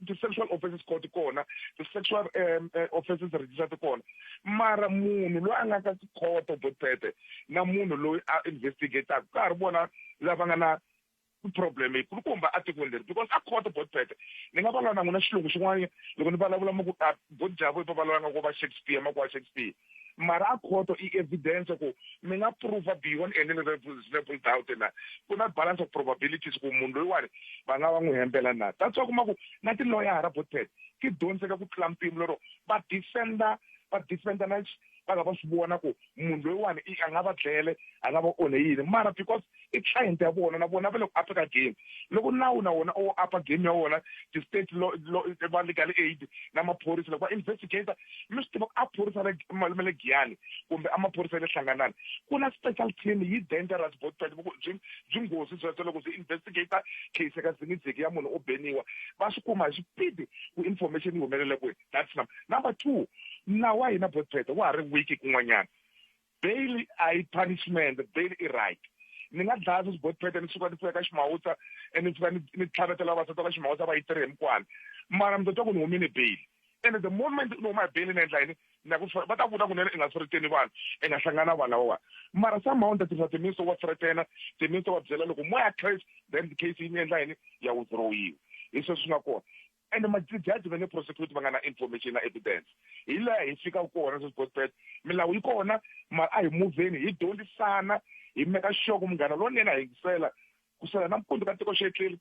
ti-sexual offences court kona ti-sexual um, offences register ti kona mara munhu loyi a nga ka tikhoto botete na munhu loyi a investigataka ka ha ri vona lava nga na problem yikulukumba atikweni leri because a khoto botpete ni nga vulavula na n'wina xilungu xin'wana loko ni vulavula mi ku a botjavo i va vulavula nga ku va Shakespeare ma ku wa Shakespeare mara a khoto i evidence ku mi nga prova beyond any reasonable doubt na ku na balance of probabilities ku munhu loyiwani va nga va n'wi hembela na that's why kuma ku na tiloyara botpete ti dyondzeka ku tlula mpimo lero va defender va defender na va nga va swi vona ku munhu loyiwani i a nga va dlele a nga va onhe yini mara because i client ya vona na vona va le ku apa ka game loko nawu na wona o apa game ya wona ti-state law va legal aid na maphorisa loko va investigator mi swi tiva ku a phorisa ma le Giyani kumbe a maphorisa ya le Hlanganani ku na special team yi dangerous bot byi byi nghozi byebyo loko byi investigator case ka zingidziki ya munhu o beniwa va swi kuma hi xipidi ku information yi humelele kwihi that's number number two nawu wa hina botpete wa ha ri weak kun'wanyana bail a yi punishment bail i right ni nga dlaya sweswi botpete ni suka ni fika ka ximawutsa ni fika ni tlhavetela vavasati va ximawutsa va yi tirhe hinkwani mara mi ta twa ku ni humile bail and the moment ni huma hi bail ni endla yini na ku va ta vula kunene i nga threateni vanhu i nga hlangana na vanhu lavawa mara somehow ni ta tirhisa timinso wa threatena timinso wa byela loko mo ya trace then the case yi ni endla yini ya withdrawiwa hi sweswi swi nga kona and ma-judge va nge prosecute va nga na information na evidence hi laha hi fikaka kona sweswi botpet milawu yi kona mara a hi muvheni hi dyondzisana hi meka sure ku munghana lonene a yingisela ku sela nampundzu ka tiko xetleli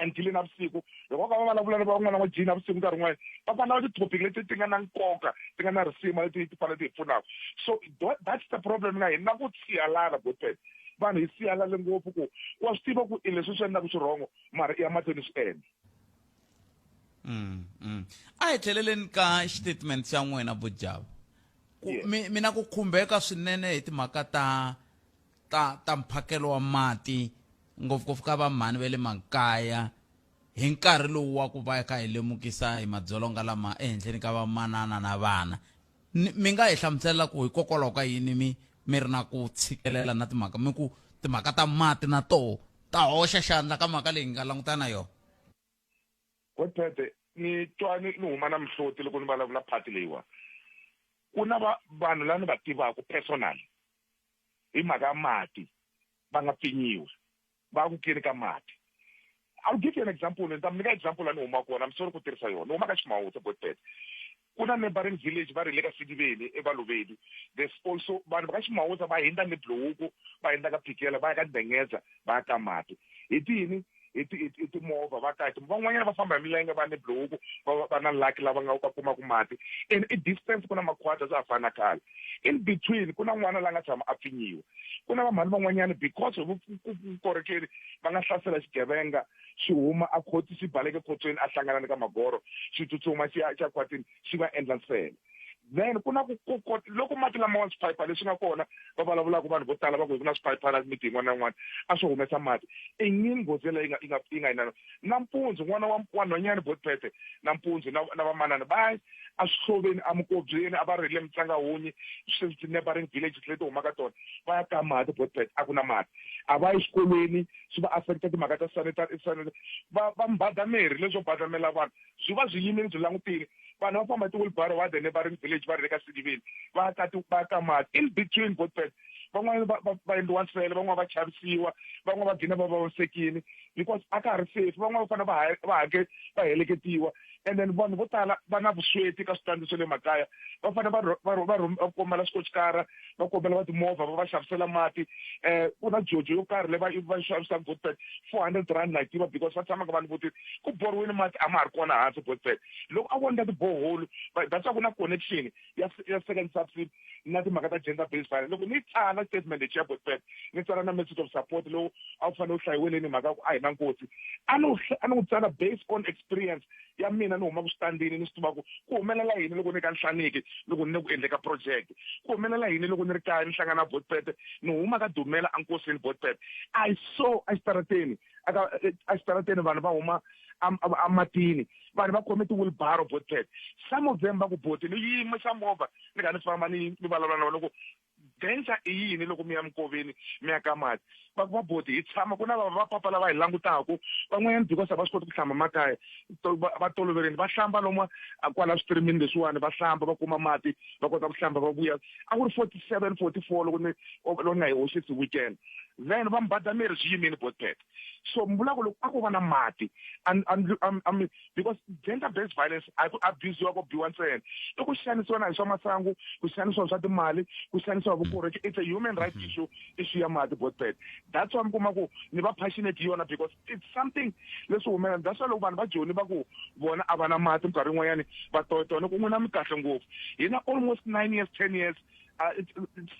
until navusiku loko va ka va vulavula na van'wana va jini navusiku nkarhi wun'wana va vulavula ti-topic leti ti nga na nkoka ti nga na risima leti ti fanele ti hi pfunaka so that's the problem na hina ku siyalana botpet vanhu hi siyalale ngopfu ku wa swi tiva ku i leswi swi endlaka swirhongo mara i ya mahlweni swi endla mm, mm. a hi tlheleleni ka xitatement xa n'wina bujava mi mina ku khumbeka swinene hi timhaka ta ta ta mphakelo wa mati ngopfungopfu ka vamhani va le makaya hi nkarhi lowu wa ku va kha hi lemukisa hi madzolonga lama ehenhleni ka vamanana na vana. Mi nga hi hlamusela ku hikokwalaho ka yini mi mi ri na ku tshikelela na timhaka mi ku timhaka ta mati na toho ta hoxa xandla ka mhaka leyi nga langutana na yona? Godpede, ni twa ni ni huma na mihloti loko ni vulavula part leyiwa. Ku na va vanhu lava ni va tivaka personal hi mhaka ya mati va nga pfinyiwa va ku keni ka mati. I'll give you an example, ni ta mi nyika example la ni humaka kona, I'm sorry ku tirhisa yona. Ni huma ka Ximawutsa, Godpede. Ku na neighboring village va ri le ka Sidiveni eValoveni. There's also vanhu va ka Ximawutsa va hindza ni Blowuku, va hindza ka Phikela, va ya ka Ndengeza, va ya ka mati. Hi tiyini? Hi ti hi timovha va ta van'wanyana va famba hi milenge va ni Blowuku, va va na lucky lava nga va kumaka mati. And i distance ku na makhwata swa ha fana na khale. In between ku na n'wana la nga tshama a pfinyiwa. Ku na vamhani van'wanyana because hi vukorhokeri va nga hlasela xigevenga xi huma a khotsi xi baleke khotsweni a hlangana ni ka magoro xi tsutsuma xi ya xi ya khwatini xi va endla nsele. Then ku na ku loko mati lamawa swiphayipha leswi nga kona va vulavulaka vanhu vo tala va ku ku na swiphayiphana miti yin'wana na yin'wana a swi humesa mati i yini nghozi yeleyo yi nga yi nga yi nga yinana nampundzu n'wana wa wa nhwanyana Botpete nampundzu na na vamanana va a swihloveni emukobyeni a va ri le Mutsangahunyi ti-neighboring villages leti humaka tona va ya ka mati Botpete a ku na mati a va yi xikolweni swi va affecta timhaka ta sanitary va va mbadameri leswo badamela vanhu byi va byi yimile byi langutile vanhu va famba hi ti-wheelbarrow va the neighboring village va ri le ka Sidiveni va ka va ka mati in between Botpete van'wana va va va endliwa nsele van'wana va chavisiwa van'wana va gcina va vavisekile because a ka ha ri safe van'wana va fanele va va hake va heleketiwa and then vanhu vo tala va na vusweti ka switandi swa le makaya va fanele va va va va kombela swikochikara va kombela va timovha va va xavisela mati ku na jojo yo karhi leyi va va xavisaka Botpet R400 na yi tiva because va tshama ka vanhu vutisa ku boriwini mati a ma ha ri kona hansi Botpet loko a vona tiboholo that's why ku na connection ya ya second subsidy na timhaka ta gender based violence. Loko ni tsala statement lexi ya Botpet ni tsala na message of support lowu a wu fanele wu hlayiweleni mhaka ku a hi na nkosi a ni a ni wu tsala based on experience ya mina ni humaka switandini ni swi tiva ku ku humelela yini loko ni ka Nhlaniki loko ni le ku endle ka project ku humelela yini loko ni ri kaya ni hlangana na Botpet ni huma ka Dumela enkosini Botpet I saw exitarateni aka exitarateni vanhu va huma amatini vanhu va khome ti-wheelbarrow Botpet some of them va ku boti ni yimisa movha ni kha ni famba ni ni vulavula na vona ku danger i yini loko mi ya mikoveni mi ya ka mati va ku va boti hi tshama ku na va va papa lava hi langutaku van'wanyana because a va swi koti ku hlamba makaya va toloverini va hlamba lomu kwala switirimini leswiwani va hlamba va kuma mati va kota ku hlamba va vuya a ku ri 47 44 loko ni loko ni nga yi hoxisi weekend then va mbadameri swi yimile Botpet so mi vula ku loko a ko va na mati because gender based violence a hi ku abusiwa ko biwa ntsena i ku xanisiwa na hi swa masangu ku xanisiwa swa timali ku xanisiwa vukorhokeri it's a human right issue issue ya mati Botpet that's why mi kuma ku ni va passionate hi yona because it's something leswi humelela that's why loko vanhu va Joni va ku vona a va na mati minkarhi yin'wanyani va toyitoya ni ku n'wina mi kahle ngopfu hina almost 9 years 10 years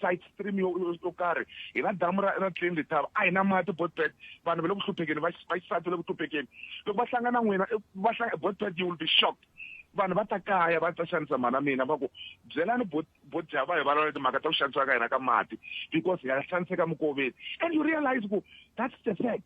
side stream yo yo karhi hi na damu ra ra Clean Letaba a hi na mati Botpet vanhu va le ku hluphekeni va xisati va le ku hluphekeni loko va hlangana n'wina va hlangana Botpet you will be shocked vanhu va ta kaya va ta xanisa mhana mina va ku byelani bot va hi vulavula timhaka ta ku xanisiwa ka hina ka mati because hi ya xaniseka mikoveni and you realize ku that's the fact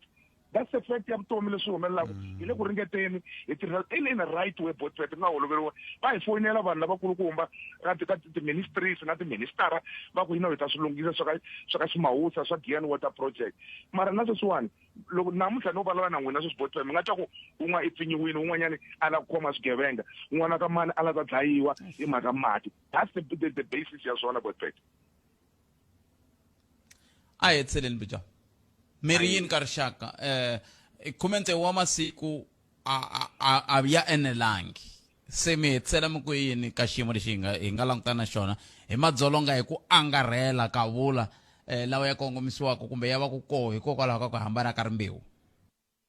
that's the fact ya vutomi leswi humelelaka hi le ku ringeteni hi tirhisa in the right way Botpet nga holoveriwa va hi foyinela vanhu lavakulukumba ka ka ti-ministries na tiministara va ku hina hi ta swi lunghisa swa ka swa ka Ximawusa swa Giyani Water Project mara na sweswiwani loko namuntlha no vulavula na n'wina sweswi Botpet mi nga twa ku un'wana i pfinyiwile un'wanyani a lava ku khoma swigevenga un'wana ka mani a lava ta dlayiwa hi mhaka mati that's the basis ya swona Botpet. A hi hetiseleni bija mi ri yini ka rixaka 16 wa masiku a a a ya enelangi se mi hetisela mi ku yini ka xiyimo lexi hi nga hi nga langutana na xona hi madzolonga hi ku angarhela ka vula lawa ya kongomisiwaka kumbe ya va ku koho hikokwalaho ka ku hambana ka rimbewu.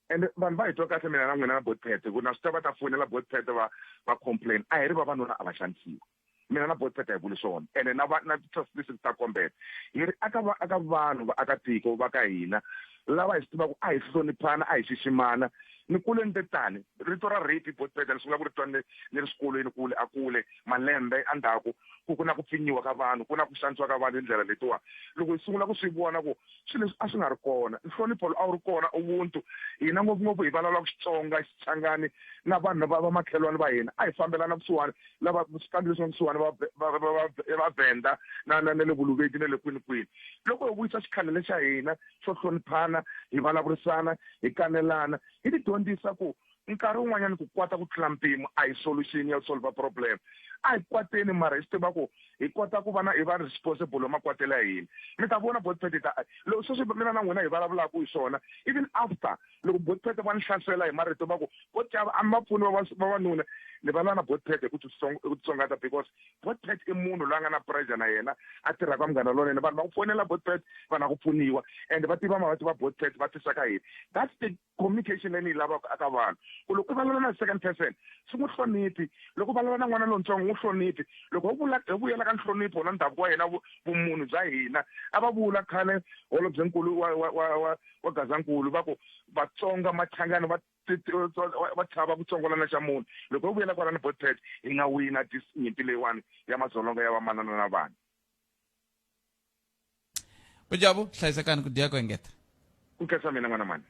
And vanhu va hi twa kahle mina na n'wina na Botpet ku na swi tiva va ta foyinela Botpet va va complain a hi ri vavanuna a va xanisiwa mina na Botpet a hi vuli swona ene na va na ti-statistics ta kombeta hi ri aka va aka vanhu vaakatiko va ka hina lava hi swi tivaka a hi hloniphana a hi xiximana ni kule ni te tani rito ra rape Botpet ni sungula ku ri twa ni ni ri xikolweni kule a kule malembe endzhaku. Ku ku na ku pfinyiwa ka vanhu, ku na ku xanisiwa ka vanhu hi ndlela letiwa. Loko hi sungula ku swi vona ku swilo leswi a swi nga ri kona, nhlonipho lowu a wu ri kona, ubuntu, hina ngopfungopfu hi vulavulaka Xitsonga, Xichangani na vanhu va vamakhelwani va hina, a hi fambelana kusuhani, lava switandi leswi nga kusuhani va va va va va Venda na na na le Vuluveti na le kwini kwini. Loko hi vuyisa xikhale lexa hina xo hloniphana, hi vulavurisana, hi kanelana, hi ti dyondzisa ku nkarhi wun'wanyana ku kwata ku tlula mpimo a hi solution ya ku solver problem. A hi kwateni mara hi swi tiva ku hi kota ku va na hi va responsible hi makwatelo ya hina. Mi ta vona Botpet hi ta loko sweswi mina na n'wina hi vulavulaka hi swona even after loko Botpet va ni hlasela hi marito va ku vo chava a mi va pfuni vavanuna ni vulavula na Botpet hi ku hi ku titsongahata because Botpet i munhu loyi a nga na pressure na yena a tirhaka Munghana Lonene vanhu va ku fonela Botpet vanhu va ku pfuniwa and va tiva mavabyi va Botpet va tisa ka hina that's the communication leyi ni yi lavaka eka vanhu ku loko u vulavula na second person swi n'wi hloniphi loko u vulavula na n'wana lontsongo n'wi hloniphi loko ho vula hi vuyela ka nhlonipho na ndhavuko wa hina vumunhu bya hina a va vula khale holobyenkulu wa wa wa wa wa Gazankulu va ku Vatsonga Machangani va va chava ku tsongolana xa munhu loko ho vuyela kwalano Botpet hi nga wina this nyimpi leyiwani ya madzolonga ya vamanana na vana. Vujabu hlayisekani ku dya ku engeta. Ku khensa mina n'wana mhani.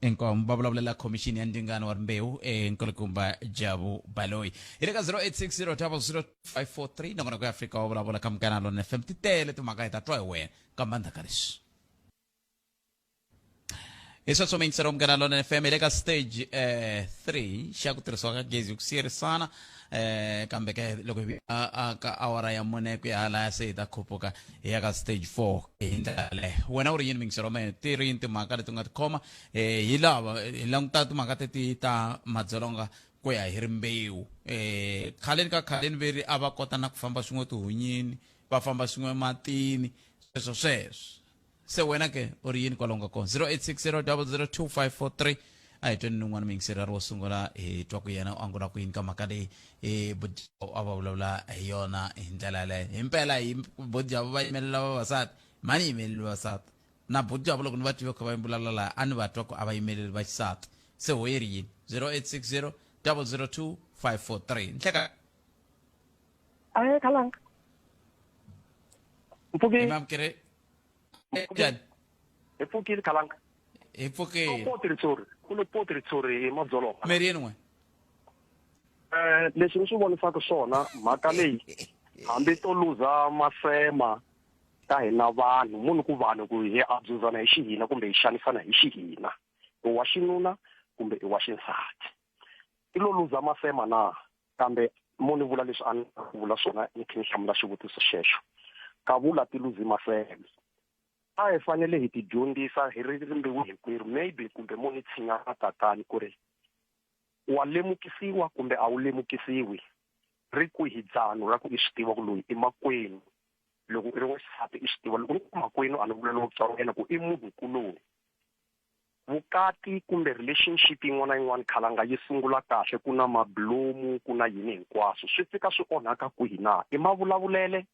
Inkomu va vulavulela khomixini ya ndzingano wa rimbewu enkulukumba Jabu Baloyi hi le ka 0860000543 nongonoko ya Afrika wa vulavula ka Munghana Lonene FM ti tele timhaka hi ta twa hi wena kambe endzhaku ka leswi hi sweswo miyingiselo wa Munghana Lonene FM hi le ka stage 3 xa ku tirhisiwa ka gezi hi ku siyerisana kambe ke loko hi ka awara ya mune ku ya halaya se hi ta khupuka hi ya ka stage 4 hi ndlela yaleyo wena u ri yini miyingiselo wa mehe ti ri yini timhaka leti u nga ti khoma hi lava hi languta timhaka teti ta madzolonga ku ya hi rimbewu khaleni ka khaleni veri a va kota na ku famba swin'we tihunyini va famba swin'we matini sweswo sweswo se wena ke u ri yini kwalomu ka kona 0860 002543 a hi tweni ni un'wana muyingiseri a ri wo sungula hi twa ku yena u angula ku yini ka mhaka leyi e Bojabo a va vulavula hi yona hi ndlela yaleyo himpela hi Bojabo va yimelela vavasati mhani yimeleli vavasati na Bojabo loko ni va tive kha va vulavula laha a ni va twa ku a va yimeleli vaxisati se ho yi ri yini 0860 002 543 nhleka Aye khalanga. Mpfukile. Imamkere njhani Hi pfukile khalanga. Hi pfukile. Poti ritshuri. Ku lo poti ritshuri hi madzolonga. Mi ri yini n'we? Leswi ni swi vonisaka swona mhaka leyi hambi to luza masema ka hina vanhu munhu ku vanhu ku hi abuzana hi xihina kumbe hi xanisana hi xihina i wa xinuna kumbe i wa xinsati ti lo luza masema na kambe mo ni vula leswi a ni ku vula swona ni khe ni hlamula xivutiso xexo kavula ti luzi maseme a hi fanele hi ti dyondzisa hi ri rimbewu hinkwerhu maybe kumbe mo ni tshinya tatani ku ri wa lemukisiwa kumbe a wu lemukisiwi ri kwihi dzano ra ku i swi tiva ku loyi i makwenu loko i ri wa xisati i swi tiva loko ni ku makwenu a ni vula lowo tswari wa yena ku i munhu kuloni Vukati kumbe relationship yin'wana na yin'wana khalanga yi sungula kahle ku na mabilomu ku na yini hinkwaswo swi fika swi onhaka kwihi na? I mavulavulele?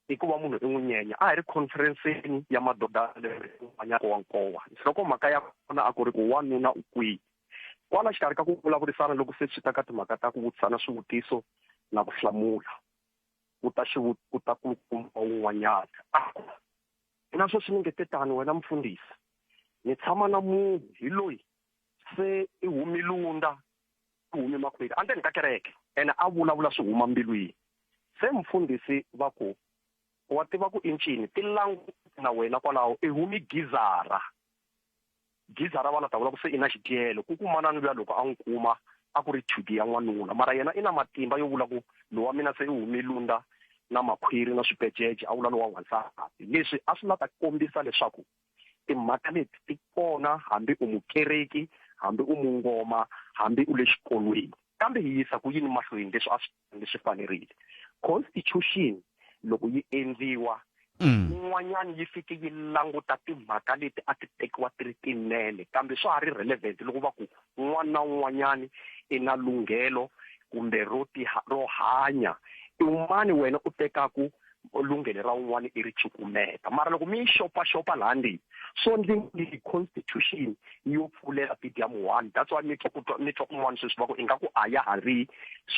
I ku va munhu i n'wi nyenya? A hi ri conference-ni ya madoda lembe wa nkowa nhlokomhaka ya kona a ku ri ku wanuna u kwihi? Kwala xikarhi ka ku vulavurisana loko se swi ta ka timhaka ta ku vutisana swivutiso na ku hlamula ku ta ku ta kulukumba wun'wanyana a ku Mina sweswi ni nge te tani wena mufundhisi, ni tshama na munhu hi loyi se i humi lunda, i humi makhwiri andzeni ka kereke, ene a vulavula swi huma mbilwini. Se mufundhisi va ku, Wa tiva ku i ncini, ti langute na wena kwalaho, i humi gizara. Gizara va la ta vula ku se i na xidyelo, ku ku manani luya loko a n'wi kuma a ku ri thugi ya n'wanuna, mara yena i na matimba yo vula ku lowa mina se i hume lunda na makhwiri na swipecece, a vula lowa n'wansati. Leswi a swi la ta kombisa leswaku timhaka leti ti kona hambi u mukereki, hambi u mungoma, hambi u le xikolweni. Kambe hi yisa ku yini mahlweni leswi a swi swi fanerile? Constitution loko yi endliwa yin'wanyana yi fike yi languta timhaka leti a ti tekiwa ti ri tinene kambe swa ha ri relevant loko va ku un'wana na un'wanyana i na lunghelo kumbe ro ti ro hanya. I mani wena u tekaku lunghelo ra un'wana i ri cukumeta mara loko mi yi xopaxopa laha ndeni swo ndzi nge constitution yo pfulela medium one that's why mi twa ku twa mi twa kun'wana sweswi va ku ingaku a ya ha ri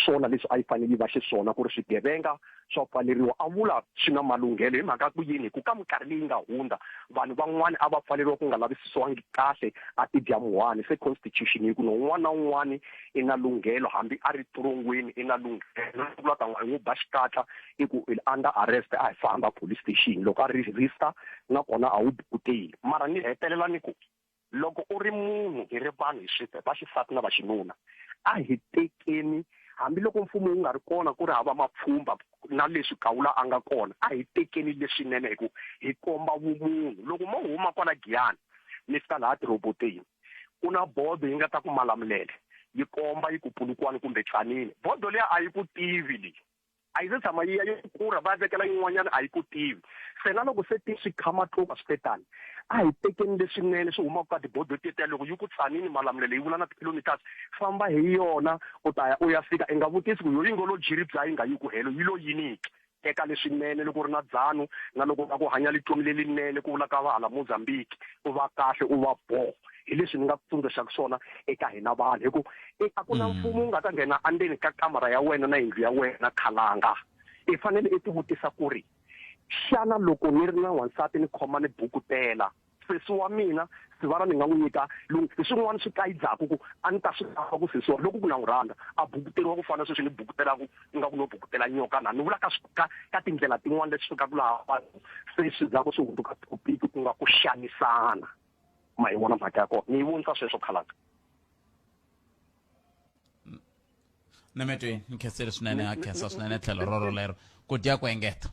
swona leswi a yi fanele yi va xiswona ku ri swigevenga swa pfaleriwa a vula swi na malunghelo hi mhaka ku yini hi ku ka minkarhi leyi nga hundza vanhu van'wana a va pfaleriwa ku nga lavisisiwangi kahle a tidya muhwani se constitution yi ku no un'wana na un'wana i na lunghelo hambi a ri torongweni i na lunghelo vula ta n'wi ba xikatla i ku i under arrest a hi famba police station loko a ri register nakona a wu bukuteli mara ni hetelela ni ku Loko u ri munhu, hi ri vanhu hi swi va xisati na va xinuna, a hi tekeni, hambi loko mfumo wu nga ri kona, ku ri hava mapfhumba na leswi Gawula a nga kona, a hi tekeni leswinene hi ku hi komba vumunhu. Loko mo huma kwala Giyani mi fika laha tirhoboteni, ku na bodo yi nga ta ku Malamulele, yi komba yi ku Polokwane kumbe Tzaneen. Bodo liya a yi ku tivi leyi. A yi se tshama yi ya yi kura va ya vekela yin'wanyana a yi ku tivi. Se na loko se ti swi kha matluka swi te tani, a hi tekeni leswinene swi humaka ka tibodo tetiya loko yi ku Tzaneen Malamulele yi vula na ti-kilometers, famba hi yona u ta ya u ya fika i nga vutisi ku yo yi ngo lo jiri bya yi nga yi ku helo yi lo yini ke. Teka leswinene loko u ri na dzanu na loko u lava ku hanya litomi lelinene ku vula ka va hala Mozambique u va kahle u va boo. Hi leswi ni nga ku tsundzuxaka swona eka hina vanhu hi ku i a ku na mfumo wu nga ta nghena endzeni ka kamara ya wena na yindlu ya wena khalanga. I fanele i tivutisa ku ri, Xana loko ni ri na wansati ni khoma ni bukutela sesi wa mina sivara ni nga n'wi nyika hi swin'wana swi kayidzaku ku a ni ta swi lava ku sesi wa loko ku na n'wi rhandza a bukuteriwa ku fana sweswi ni bukutelaka ingaku no bukutela nyoka na ni vula ka ka ka tindlela tin'wana leswi fikaka laha vanhu se swi zaku swi hundzuka topic ku nga ku xanisana. Ma yi vona mhaka ya kona ni yi vonisa sweswo khalanga. Nametwe ni khensile swinene a khensa swinene tlhelo roro lero ku dya ku engeta.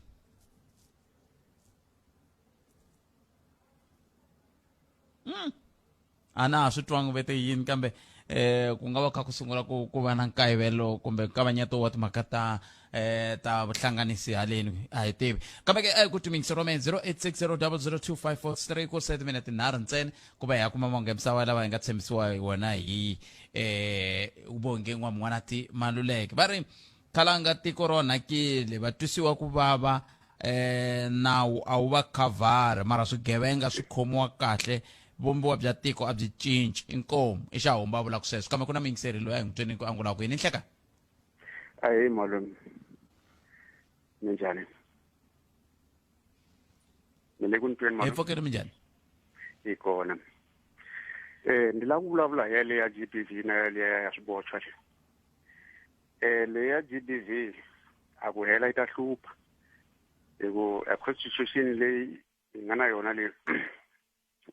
A na ha swi twangi vete yini kambe eh ku nga va kha ku sungula ku ku va na nkayivelo kumbe nkavanyeto wa timhaka ta eh ta vuhlanganisi haleni a hi tivi kambe ke ku timingisi rome 0860002543 ku se timinete tinharhu ntsena ku va hi ya kuma mahungu ya misava lawa hi nga tshembisiwa hi wona hi eh Bongi N'wamun'wanati Maluleke va ri khalanga tiko ro onhakile va twisiwa ku vava eh nawu a wu va khavhari mara swigevenga swi khomiwa kahle vumbiwa bya tiko a byi cinci inkomu i xa humba vulaka sweswo kambe ku na muyingiseri loyi a hi n'wi tweni ku angulaka yini nhleka Ahee malume minjhani ni le ku ni tweni hi pfukeni minjhani hi kona eh ndi lava ku vulavula hi yaleyo ya G_B_V na yaleyo ya swibochwa le eh leyi ya G_B_V a ku hela yi ta hlupha hi ku a constitution leyi hi nga na yona leyi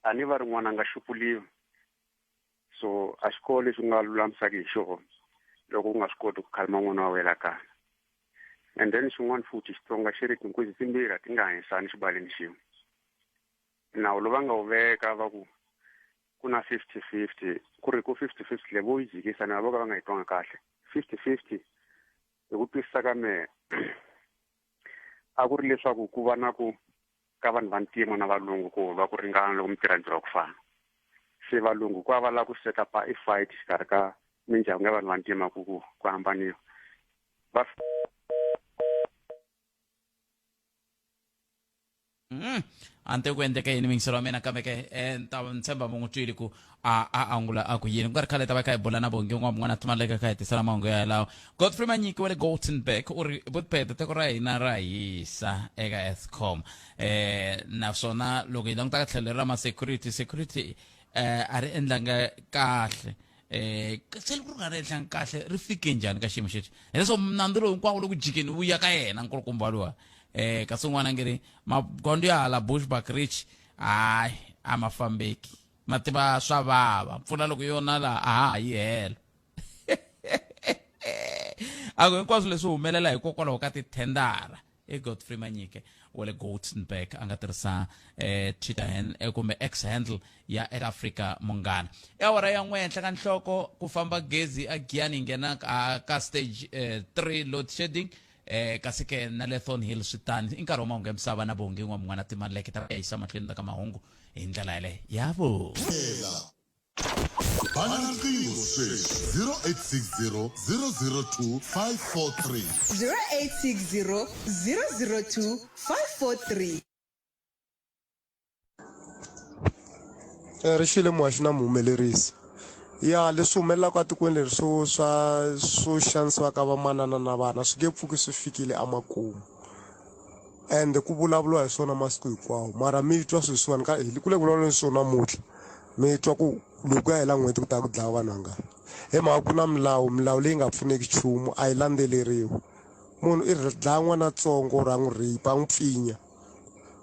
a ni va ri n'wana a nga xupuliwi so a xi kona lexi u nga lulamisaka hi xona loko u nga swi koti ku khalima n'wana wa wena kaya and then xin'wana futhi Xitsonga xi ri tinkuzi timbirhi a ti nga hanyisani xibaleni xin'we nawu lowu va nga wu veka va ku ku na 50-50 ku ri ku 50-50 leyi vo yi jikisa na vo ka va nga yi twanga kahle 50-50 hi ku twisisa ka mehe a ku ri leswaku ku va na ku ka vanhu va ntima na valungu ku va ku ringana loko mi tirha ntirho wa ku fana se valungu ku va va lava ku set up i fight xikarhi ka mindyangu ya vanhu va ntima ku ku ku hambaniwa va A ni tivi ku endleke yini muyingiseri wa mina kambe ke ni ta ni tshemba mu n'wi twile ku a a angula a ku yini ku nga ri khale ta va kha hi bula na Bongi n'wana timaleka kha hi tisela mahungu ya yalawo Godfrey Manyiki wa le Goltenberg u ri Vutpete tiko ra hina ra hisa eka Eskom naswona loko hi languta ka tlhelo ra ma security security a ri endlanga kahle se loko ri nga ri endlanga kahle ri fike njhani ka xiyimo xexo hileswo nandzu lowu hinkwawo loko jikeni wu ya ka yena nkulukumba luwa kasi un'wana a nge ri magondzo ya hala Bushbuckridge hayi a ma fambeki ma tiva swa vava mpfula loko yona laha a ha ha yi hela a ku hinkwaswo leswi humelela hikokwalaho ka tithendara i Godfrey Manyike wa le Goldenberg a nga tirhisa Twitter kumbe X handle ya at Africa Munghana i awara ya n'we henhla ka nhloko ku famba gezi a Giyani yi nghena ka stage 3 load shedding kasi ke na le Thornhill swi tani i nkarhi wa mahungu ya misava na Bongi N'wamun'wana Timaleke ta ya yisa mahlweni ka mahungu hi ndlela yaleyo ya vo. Bana riqingho sweswi 0860 002 543. 0860 002 543. Eh, ri xile muhaxi na muhumelerisi ya leswi humelelaka etikweni leri swo swa swo xanisiwa ka vamanana na vana swi nge pfuki swi fikile emakumu ende ku vulavuriwa hi swona masiku hinkwawo mara mi twa sweswiwani ka hi ku le ku vulavuleni swona namuntlha mi twa ku loko ku ya hela n'hweti ku ta ku dlawa vanhu vangani hi mhaka ku na milawu milawu leyi nga pfuneki nchumu a yi landzeleriwi munhu i dlaya n'wana tsongo ra n'wi rape a n'wi pfinya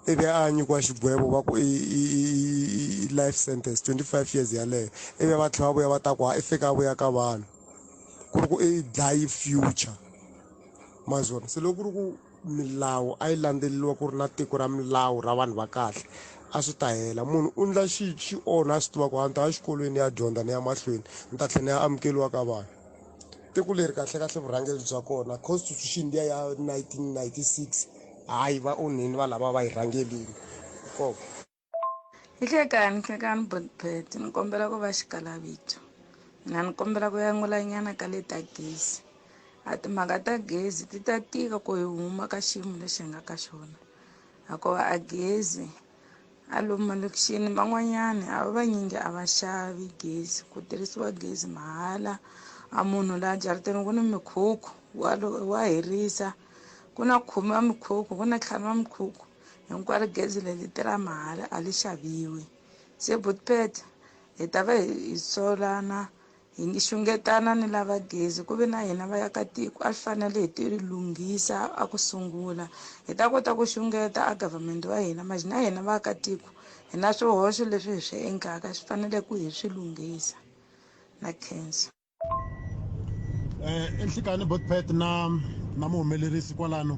ivi a nyikiwa xigwevo va ku i i life sentence 25 years yaleyo ivi va tlhela va vuya va ta ku ha i fika a vuya ka vanhu ku ri ku i dlayi future ma swona se loko ku ri ku milawu a yi landzeleriwa ku ri na tiko ra milawu ra vanhu va kahle a swi ta hela munhu u ndla xi xi onha a swi tiva ku a ni ta ya xikolweni ya dyondza ni ya mahlweni ni ta tlhela ni ya amukeriwa ka vanhu tiko leri kahlekahle vurhangeri bya kona constitution liya ya 1996 hayi va onhini va lava va yi rhangelini koko Hi hlekani hlekani botpet ni kombela ku va xikalavito mina ni kombela ku yangulanyana ka le ta gezi a timhaka ta gezi ti ta tika ku hi huma ka xiyimo lexi hi nga ka xona hikuva a gezi a lomu malokixini van'wanyani a va vanyingi a va xavi gezi ku tirhisiwa gezi mahala a munhu laha jarateni ku ni mikhukhu wa wa hirisa ku na khume wa mikhukhu ku na ntlhanu wa mikhukhu Hinkwaro gezi leri tirha mahala a li xaviwi se botpet hi ta va hi solana hi xungetana ni lava gezi ku ve na hina vaakatiko a swi fanele hi ti lunghisa a ku sungula hi ta kota ku xungeta a government wa hina manje na hina vaakatiko hi na swihoxo leswi hi swi endlaka swi fanele ku hi swi lunghisa na khensa. Eh, enhlikani botpet na na muhumelerisi kwalano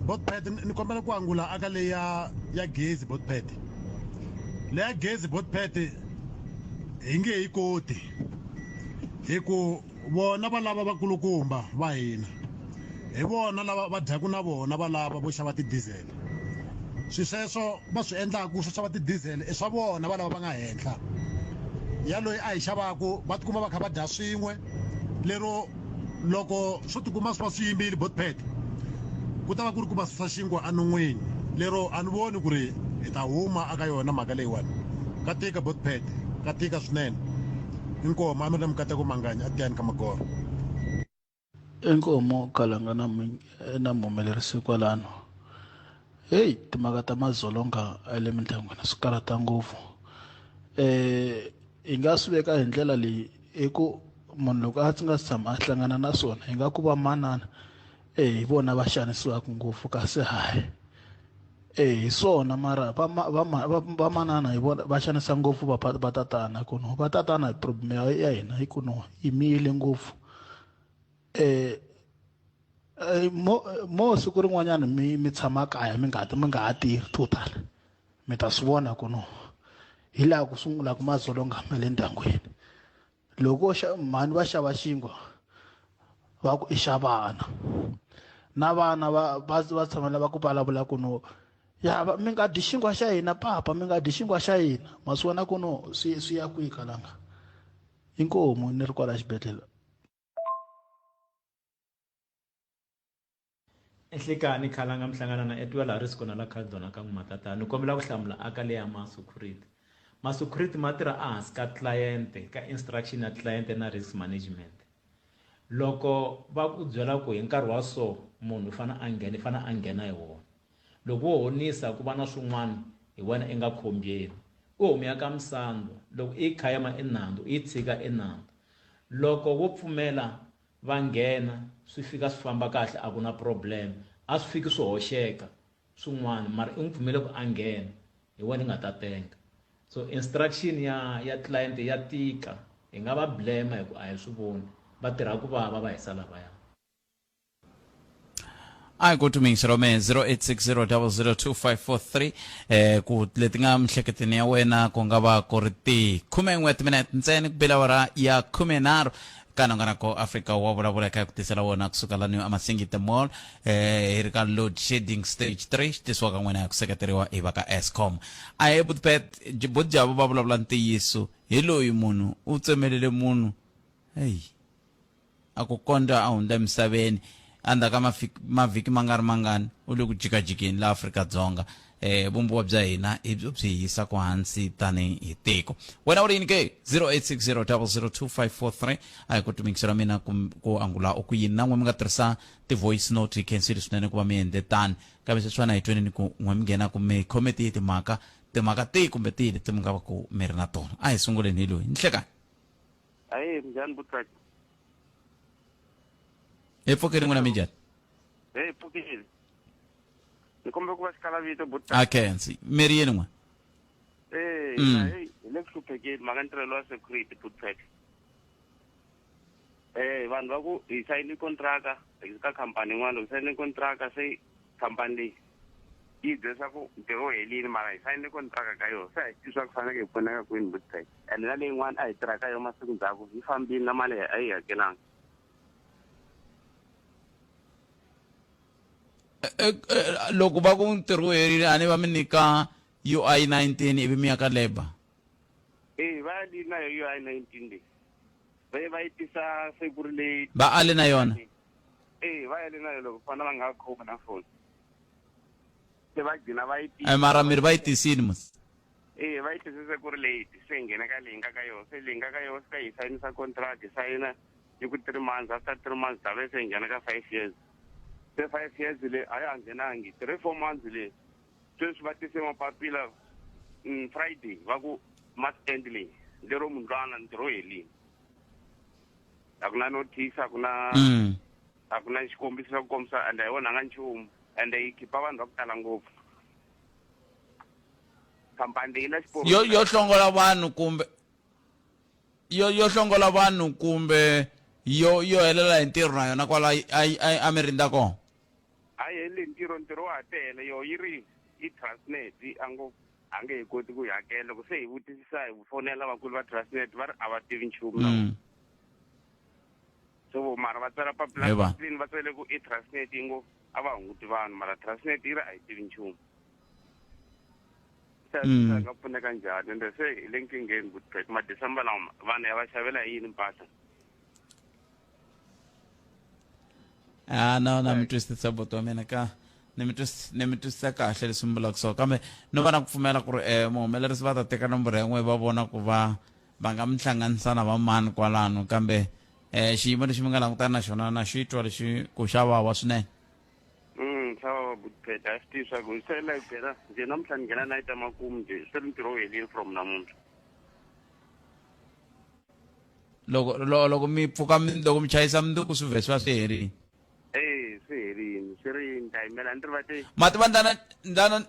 botpet ni kombela ku angula aka leyi ya ya gezi botpet leya gezi botpet hi nge yi koti hi ku vona va lava vakulukumba va hina hi vona lava va dyaku na vona va lava vo xava ti-diesel swi sweswo va swi endlaku swo xava ti-diesel i swa vona va lava va nga henhla ya loyi a yi xavaku va tikuma va kha va dya swin'we lero loko swo tikuma swi va swi yimbile botpet ku ta va ku ri ku va susa xinkwa enon'wini lero a ni voni ku ri hi ta huma aka yona mhaka leyiwani ka tika botpet ka tika swinene inkomu a mi ri na mikateko manganya a tiyani ka magoro Inkomu Khalanga na na muhumelerisi kwalano heyi timhaka ta madzolonga ya le mindyangwini swi karhata ngopfu hi nga swi veka hi ndlela leyi i ku munhu loko a nga si tshama a hlangana na swona hi nga ku va manana hi vona va xanisiwaka ngopfu kasi hayi. E hi swona mara vamanana hi vona va xanisa ngopfu vatatana ku no vatatana problem ya hina hi ku no yi miyile ngopfu um mo mo siku rin'wanyana mi mi tshama kaya mi nga mi nga ha tirhi total mi ta swi vona ku no hi laha ku sungulaka madzolonga ma le ndyangwini loko mhani va xava xinkwa va ku i xa vana na vana va va va tshamela va ku vulavula ku no ya mi nga dyi xinkwa xa hina papa mi nga dyi xinkwa xa hina ma swi vona ku no swi swi ya kwihi kalanga inkomu ni ri kwala xibedhlele. Nhlikani khalanga mi hlangana na Etwell Harris kona la Caledon ka N'wamatata ni kombela ku hlamula aka leya ma security ma security ma tirha ehansi ka client ka instruction ya client na risk management loko va ku byela ku hi nkarhi wa so munhu u fane a nghena i fane a nghena hi wona loko wo honisa ku va na swin'wana hi wena i nga khombyeni u homu ya ka Msando loko i yi khayema i nandzu i yi tshika i nandzu loko wo pfumela va nghena swi fika swi famba kahle a ku na problem a swi fiki swi hoxeka swin'wana mara i n'wi pfumele ku a nghena hi wena i nga ta tenga so instruction ya ya client ya tika hi nga va blame hi ku a hi swi voni va tirha ku vava va hisa lavaya. A hi ku tumingisa rome 0860002543 eh ku leti nga mhleketweni ya wena ku nga va ku ri ti 11 timinete ntsena ku bela awara ya 13. Ka nongonoko Afrika wa vulavula eka ku tisela wona kusuka lani aMasingita Mall hi ri ka load shedding stage 3 xi tisiwaka n'wina hi ku seketeriwa hi va ka Eskom. Ahee Butpet, Butjavo va vulavula ntiyiso hi loyi munhu u tsemelele munhu heyi a ku kondza a hundza emisaveni endzhaku ka mavhiki ma nga ri mangani u le ku jikajikeni la Afrika-Dzonga. Vumbiwa bya hina hi byo byi hi yisaka hansi tani hi tiko. Wena u ri yini ke? 0860002543 a hi ku timikisela mina ku angula u ku yini na n'we mi nga tirhisa ti-voice note hi khensile swinene ku va mi endle tani kambe sweswiwani a hi tweni ni ku n'we mi nghena ku mi khome tihi timhaka timhaka tihi kumbe tihi leti mi nga va ku mi ri na tona. A hi sunguleni hi loyi nhlekani. Ahee, minjhani Butsaki? Hi pfukile n'wina minjhani? Hey, pfukile. Ni kombela ku va xikalavito Butsaki. A khensi. Mi ri yini n'we? Eh, hey, hi le ku hluphekeni mhaka ntirhelo wa security Butsaki. Eh, vanhu va ku hi sayine kontraka ka khampani yin'wana loko sayine kontraka se khampani leyi yi hi byela leswaku ntirho wu helile mara hi sayine kontraka ka yona se a hi tivi swa ku faneke hi pfuneka kwini Butsaki. Ene na leyin'wana a hi tirha ka yona masiku ndzhaku yi fambile na mali a yi hakelanga. Loko va ku ntirho wu herile a ni va mi nyika UI 19 ivi mi ya ka labor. Eh va ali na yo UI 19 leyi. Va ye va yi tisa se ku ri leyi. Va ale na yona. Eh va ale na yona loko fana va nga khomi na foni. Se va gcina va yi tisa. Mara miri va yi tisini mos. Eh va yi tise se ku ri late se hi nghena ka leyi nga ka yona se leyi nga ka yona se yi sayinisa contract hi sayina yi ku 3 months after 3 months ta ve se hi nghena ka 5 years se 5 years le a ya ha nghenangi 3 4 months le sweswi va tise mapapila Friday va ku must end leyi lero mundlwana ntirho wu helile a ku na notice a ku na a ku na xikombiso xa ku kombisa and a yi onhanga nchumu and yi khipa vanhu va ku tala ngopfu khampani leyi na xiporo Yo yo hlongola vanhu kumbe yo yo hlongola vanhu kumbe yo yo helela hi ntirho na yona kwala a mi rindza kona. A yi heleli hi ntirho ntirho wa ha tele yo yi ri i Transnet a ngo a nge he koti ku yi hakela loko se hi vutisisa hi fonela vakulu va Transnet va ri a va tivi nchumu na vona. So mara va tsala papila papileni va tsale ku i Transnet yi ngo a va hunguti vanhu mara Transnet yi ri a yi tivi nchumu. Se a nga pfuneka njhani ende se hi le nkingheni ku ma December lama vanhu ya va xavela hi yini mpahla. Ah no na mi twisisa buti wa mina ka ni mi twisisa ni mi twisisa kahle leswi mi vulaka swona kambe no va na ku pfumela ku ri um muhumelerisi va ta teka nomboro ya n'we va vona ku va va nga mi hlanganisa na va mani kwalano kambe um xiyimo lexi mi nga langutana na xona na xi twa lexi ku xa vava swinene. Xa vava buti Pete a swi tivi swa ku se like phela njhe namuntlha ni nghena night ya makumu njhe se ri ntirho wu helile from namuntlha. Loko loko mi pfuka loko mi chayisa mundzuku swi vhe swi va swi herile. Eh swi herile swi ri ni ta yimela ni ri va te. Ma tiva ndlana ndlana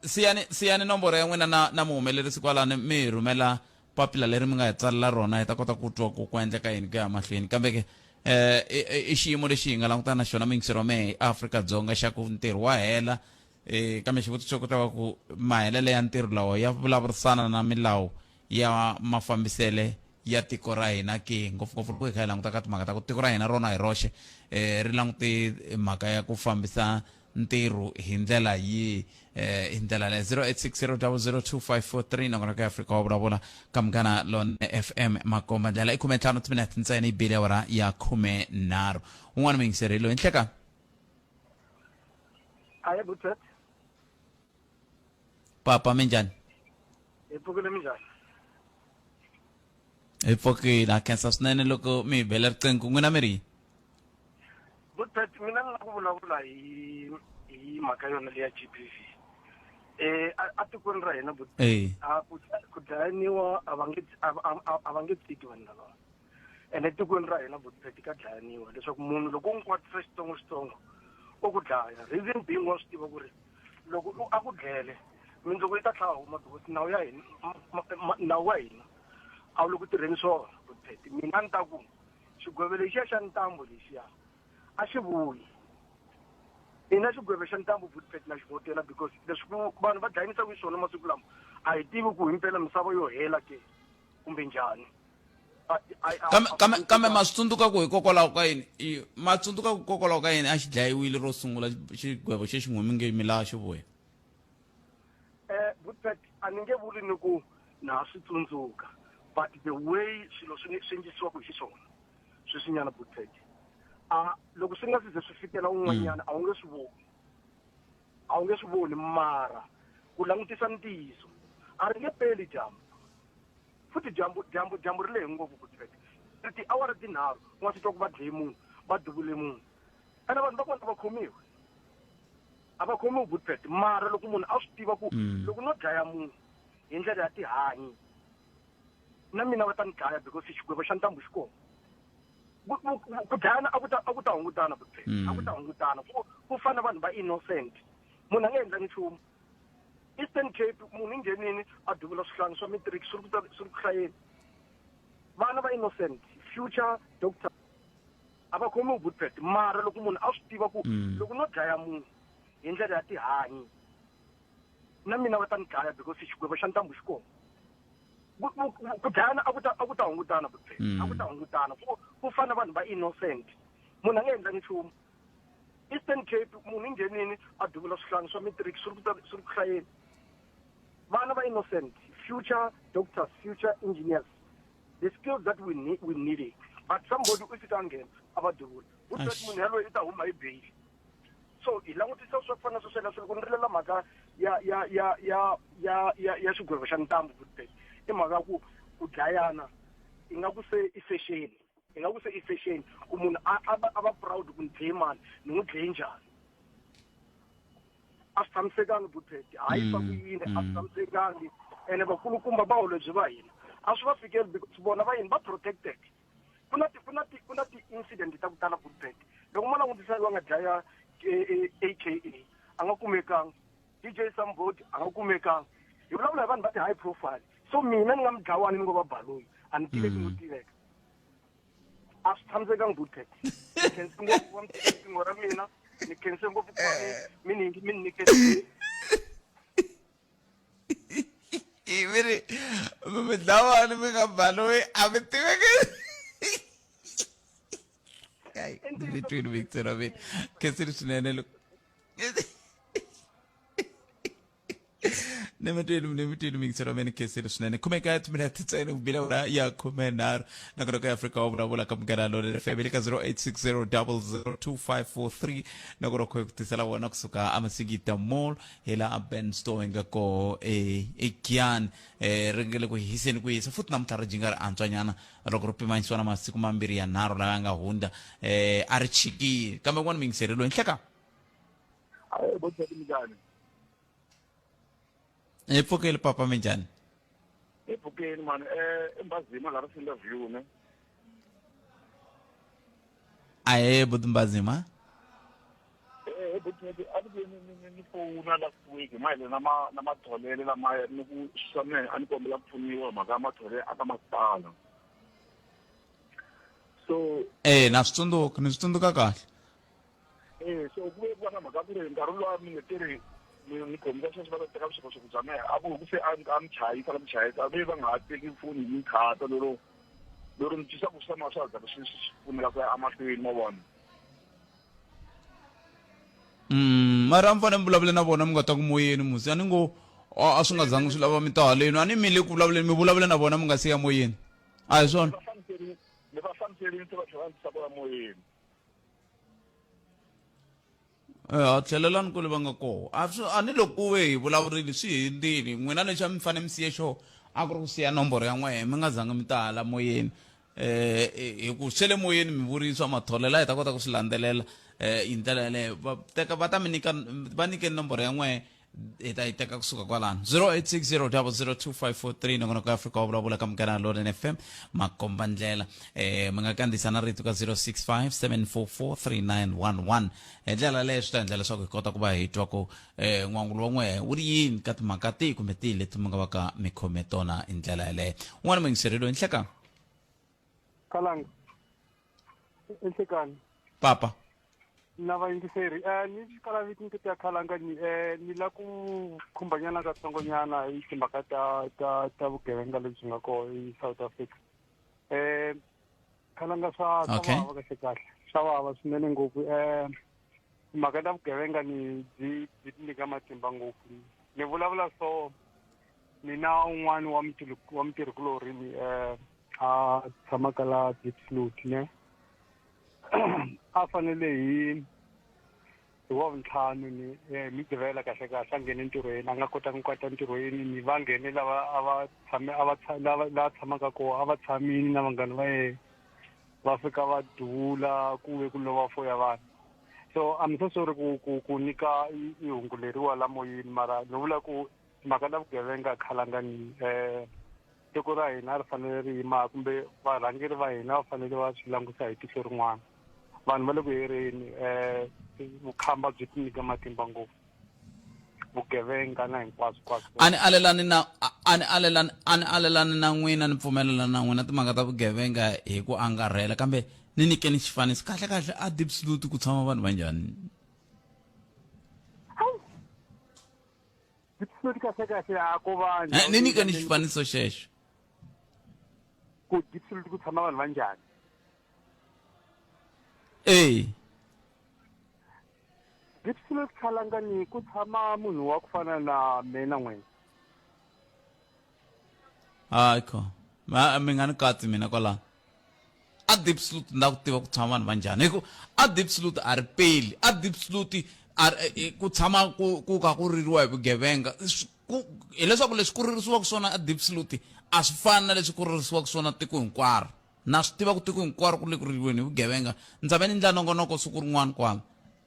siyani siyani nomboro ya n'wina na na muhumelerisi kwalano mi hi rhumela papila leri mi nga hi tsalela rona hi ta kota ku twa ku ku endleka yini ku ya mahlweni kambe ke eh i xiyimo lexi hi nga langutana na xona muyingiseri wa mehe eAfrika-Dzonga xa ku ntirho wa hela eh kambe xivutiso ku ta va ku mahelelo ya ntirho lawa ya vulavurisana na milawu ya mafambisele ya tiko ra hina ke ngopfungopfu loko hi kha hi languta ka timhaka ta ku tiko ra hina rona hi roxe eh ri langute mhaka ya ku fambisa ntirho hi ndlela yihi eh hi ndlela leyi 0860002543 nongonoko ya Afrika wa vulavula ka Munghana Lone FM makomba ndlela i 15 timinete ntsena yi bile awara ya 13 un'wana muyingiseri loyi nhleka Aye Butset. Papa minjhani? Hi pfukile minjhani? Hi pfukile ha khensa swinene loko mi hi bela riqingho n'wina mi ri Butset mina ni lava ku vulavula hi hi mhaka yona leya GBV. Eh a tikweni ra hina Butset a ku dlayaniwa a va nge a va nge tshiki vanhu lava. Ene etikweni ra hina Butset ka dlayaniwa leswaku munhu loko u n'wi kwatisa xitsongo xitsongo u ku dlaya. Reason being wa swi tiva ku ri loko a ku dlele mindzuku yi ta tlhela huma because nawu ya hina nawu wa hina a wu le ku tirheni swona Butset. Mina ni ta ku xigwevo lexiya xa ntambu lexiya a xi vuyi. Mina xigwevo xa ntambu Butset na xi vhotela because leswi ku vanhu va dlayinisaka xiswona masiku lama a hi tivi ku himpela misava yo hela ke kumbe njhani. Kambe kambe kambe ma swi tsundzuka ku hikokwalaho ka yini ma tsundzuka ku hikokwalaho ka yini a xi dlayiwile ro sungula xigwevo xexi n'we mi nge mi laha xi vuya? Butpet a ni nge vuli ni ku na ha swi tsundzuka, but the way swilo swi swi endlisiwaka hi xiswona sweswinyana, Butpet, a loko swi nga si ze swi fikela un'wanyana a wu nge swi voni, a wu nge swi voni. Mara ku langutisa ntiyiso, a ri nge peli dyambu futhi, dyambu dyambu dyambu ri lehe ngopfu, Butpet. Ri tiawara tinharhu u nga swi twa ku va dlaye munhu, va duvule munhu, ene vanhu va kona va khomiwe, a va khomiwi, Butpet. Mara loko munhu a swi tiva ku loko no dlaya munhu hi ndlela ya tihanyi, na mina va ta ni dlaya, because xigwevo xa ntambu xi kona. Ku dlayana a ku ta hungutana, Butpet, a ku ta hungutana. Ku fana vanhu va innocent, munhu a nge endlangi nchumu. Eastern Cape, munhu i nghenini a duvula swihlangi swa matric swi ri ku swi ri ku hlayeni, vana va innocent, future doctor, a va khomiwi, Butpet. Mara loko munhu a swi tiva ku loko no dlaya munhu hi ndlela ya tihanyi, na mina va ta ni dlaya, because xigwevo xa ntambu xi kona. Ku dlayana a ku ta hungutana, Butpet, a ku ta hungutana. Ku fana vanhu va innocent, munhu a nge endlangi nchumu. Eastern Cape, munhu i nghenini a duvula swihlangi swa matric swi ri ku swi ri ku hlayeni, vana va innocent, future doctors, future engineers, the skills that we need, we need it. But somebody u fika a nghena a va duvula, Butpet, munhu yaloye i ta huma hi bail. So hi langutisa swa ku fana na sweswo. Leswi loko ni rilela mhaka ya xigwevo xa ntambu, Butpet, i mhaka ku ku dlayana ingaku se i fashion, ingaku se i fashion ku munhu a va proud ku ni dlaye mani, ni n'wi dlaye njhani. A swi tshamisekangi, Butpet, hayi swa ku yini, a swi tshamisekangi. Ene vakulukumba va holobye va hina a swi va fikeli, because vona va yini, va protected. Ku na ti-incident ta ku tala, Butpet. Loko mo langutisa va nga dlaya AKA, a nga kumekanga. DJ Sumbody a nga kumekanga. Hi vulavula hi vanhu va ti-high profile. So mina ni nga mudlawani, ni ngo va baloyi, a ni tiveki no tiveka. A swi tshamisekangi, Butpet. Ni khense ngopfu va mi teka riqingho ra mina, ni khense ngopfu ku va mi ni nyikete. Mi ri midlawani, mi nga baloyi, a mi tiveki. Ni twini, Victor wa mina, khensini swinene. Loko ni mi twini, ni mi twini, Victor wa mina, khensini swinene. Khumeka timinete ntsena ku bila ura ya 13 nakona ka Afrika wa vulavula ka Munghana Lonene FM le ka 0860 002543, nakona ku tisela wona kusuka aMasingita Mall hi laha Ben Store hi nga koho eGiyani. Ri nge le ku hiseni, ku hisa futhi namuntlha ri jinga ri antswanyana loko ri pimanyisiwa na masiku mambirhi ya nharhu lawa ya nga hundza. A ri chikile, kambe n'wana muyingiseri loyi nhleka. Hayi, botshati, minjhani? Hi pfukile, papa, minjhani? Hi pfukeni mani. Imbazima la ri sinda view ne. Ahe, buti Mbazima. Botshati, a ni ni fowuna last week hi mayelana na matholelo lama ni ku swa mehe, a ni kombela ku pfuniwa hi mhaka ya matholelo a ka masipala, so Na swi tsundzuka, ni swi tsundzuka kahle. So ku ve ku va na mhaka ku ri nkarhi luwa mi nge tirhi ni khomisa sweswi, va ta teka vuxokoxoko bya mehe, a ku se a mi chayisa la mi chayisa ve va nga ha teki foni hi mi khata lero lero ni twisa ku swa ma swa za swi pfunela ku ya emahlweni, ma vona. Mara a mi fanele mi vulavule na vona, mi nga ta ku moyeni musi. A ni ngo a swi nga zangi swi lava mi ta haleni, a ni mi le ku vulavuleni, mi vulavule na vona mi nga siya moyeni, a hi swona? Ni va hlamuserini, se va tlhela va ndzi ku ya moyeni. A tlhelelani kule va nga koho. A swi a ni loko ku ve hi vulavurile swi hundzile. N'wina lexi a mi fanele mi siye xo a ku ri ku siya nomboro ya n'wehe, mi nga zangi mi ta hala moyeni, hi ku swe le moyeni mi vurisa matholela, hi ta kota ku swi landzelela hi ndlela yaleyo. Va teka va ta mi nyika, va nyike nomboro ya n'wehe, hi ta yi teka kusuka kwalano. 0860 002543, nongonoko ya Afrika wa vulavula ka Munghana Lonene FM, makomba ndlela. Mi nga kandziyisa na rito ka 065 744 3911. Hi ndlela yaleyo swi ta endla leswaku hi kota ku va hi twa ku n'wangulo wa n'wehe wu ri yini ka timhaka tihi kumbe tihi leti mi nga va ka mi khome tona hi ndlela yaleyo. Un'wana muyingiseri loyi, nhleka. Kalanga, enhlekani. Papa. Na vayingiseri, ni xikalaviti ni ya Khalanga, ni ni la ku khumbanyana katsongonyana hi timhaka ta vugevenga lebyi nga kona eSouth Africa. Khalanga swa Okay. vava kahle kahle. Swa vava swinene ngopfu. Timhaka ta vugevenga ni byi byi nyika matimba ngopfu. Ni vulavula so mina un'wana wa mutirhi wa mutirhikulorhi ni a tshamaka la Diepsloot ne. A fanele hi wa vuntlhanu ni Mugqivela kahle kahle a nghene entirhweni a nga kotanga ku ta entirhweni ni va nghene lava a va tshame a va lava la tshamaka kona a va tshamile na vanghana va yena va fika va duvula ku ve ku lova four ya vanhu. So I'm so sorry ku ku ku nyika i hungu leriwa la moyeni mara ni vula ku timhaka ta vugevenga khalanga ni tiko ra hina ri fanele ri yima kumbe varhangeri va hina va fanele va swi langusa hi tihlo rin'wana. Vanhu va le ku hereni vukhamba byi ti nyika matimba ngopfu. Vugevenga na hinkwaswo kwaswo. A ni alelani na a ni alelani a ni alelani na n'wina ni pfumelelana na n'wina timhaka ta vugevenga hi ku angarhela kambe ni nyikeni xifaniso kahle kahle a Diepsloot ku tshama vanhu va njhani? Diepsloot kahle kahle a ko va Ni nyikeni xifaniso xexo. Ku Diepsloot ku tshama vanhu va njhani? Eh. Diepsloot khalanga ni ku tshama munhu wa ku fana na mina n'wina. Hayi kho. Mi nga ni katsi mina kwalano. A Diepsloot ni lava ku tiva ku tshama vanhu va njhani hi ku a Diepsloot a ri peli a Diepsloot a ku tshama ku ku ka ku ririwa hi vugevenga hileswaku leswi ku ririsiwaka swona a Diepsloot a swi fani na leswi ku ririsiwaka swona tiko hinkwaro. Na swi tiva ku tiko hinkwaro ku le ku riliweni hi vugevenga. Ni tshame ni endla nongonoko siku rin'wana kwala.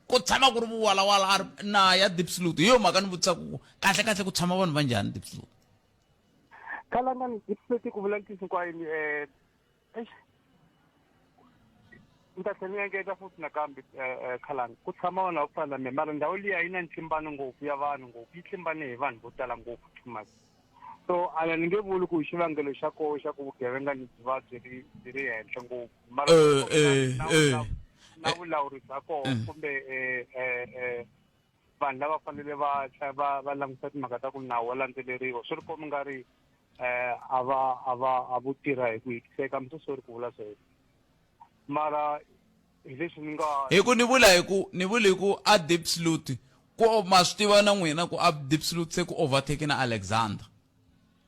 Ku tshama ku ri vuwalawala a ri na ya Diepsloot. Hi yo mhaka ni vutisaka ku kahle kahle ku tshama vanhu va njhani Diepsloot? Khalanga ni Diepsloot ku vula ntiyiso hinkwayo ni eish ni ta tlhela ni engeta futhi nakambe Khalanga ku tshama vanhu va ku fana na mina mara ndhawu liya yi na ntlimbano ngopfu ya vanhu ngopfu yi tlimbane hi vanhu vo tala ngopfu too much. So a ni nge vuli ku xivangelo xa koho xa ku vugevenga ni byi va byi ri byi ri henhla ngopfu mara na vulawuri bya koho kumbe vanhu lava fanele va va va langusa timhaka ta ku nawu wa landzeleriwa swi ri komba nga ri a va a va a vo tirha hi ku hetiseka. I'm so sorry ku vula sweswo mara hi leswi ni nga hi ku ni vula hi ku ni vula hi ku a Diepsloot ku ma swi tiva na n'wina ku a Diepsloot se ku overtake na Alexander.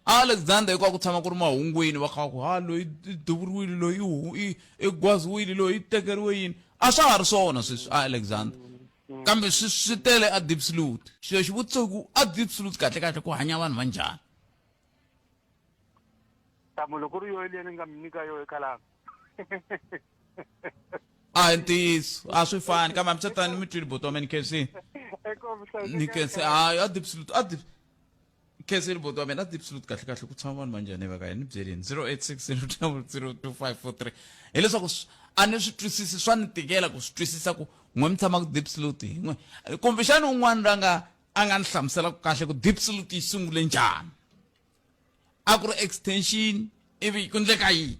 Alexander hikuva ku tshama ku ri mahungwini va kha va ku ha loyi i duvuriwile loyi i i gwaziwile loyi i tekeriwe yini a swa ha ri swona sweswi a Alexander kambe swi swi tele a Diepsloot. Xilo xivutiso ku a Diepsloot kahle kahle ku hanya vanhu va njhani? Nhlamulo ku ri yoho leyi ni nga mi nyika yoho khalanga. A hi ntiyiso a swi fani kambe hambiswiritano mi twile buti wa mina ni khensile ni khense hayi a Diepsloot a Diep khensile buti wa mina a Diepsloot kahle kahle ku tshama vanhu va njhani va ka ni byeleni 0860002543 hileswaku a ni swi twisisi swa ni tikela ku swi twisisa ku n'we mi tshama ku Diepsloot hi n'we kumbexana un'wana la nga a nga ni hlamusela kahle ku Diepsloot yi sungule njhani a ku ri extension ivi ku ndleka yini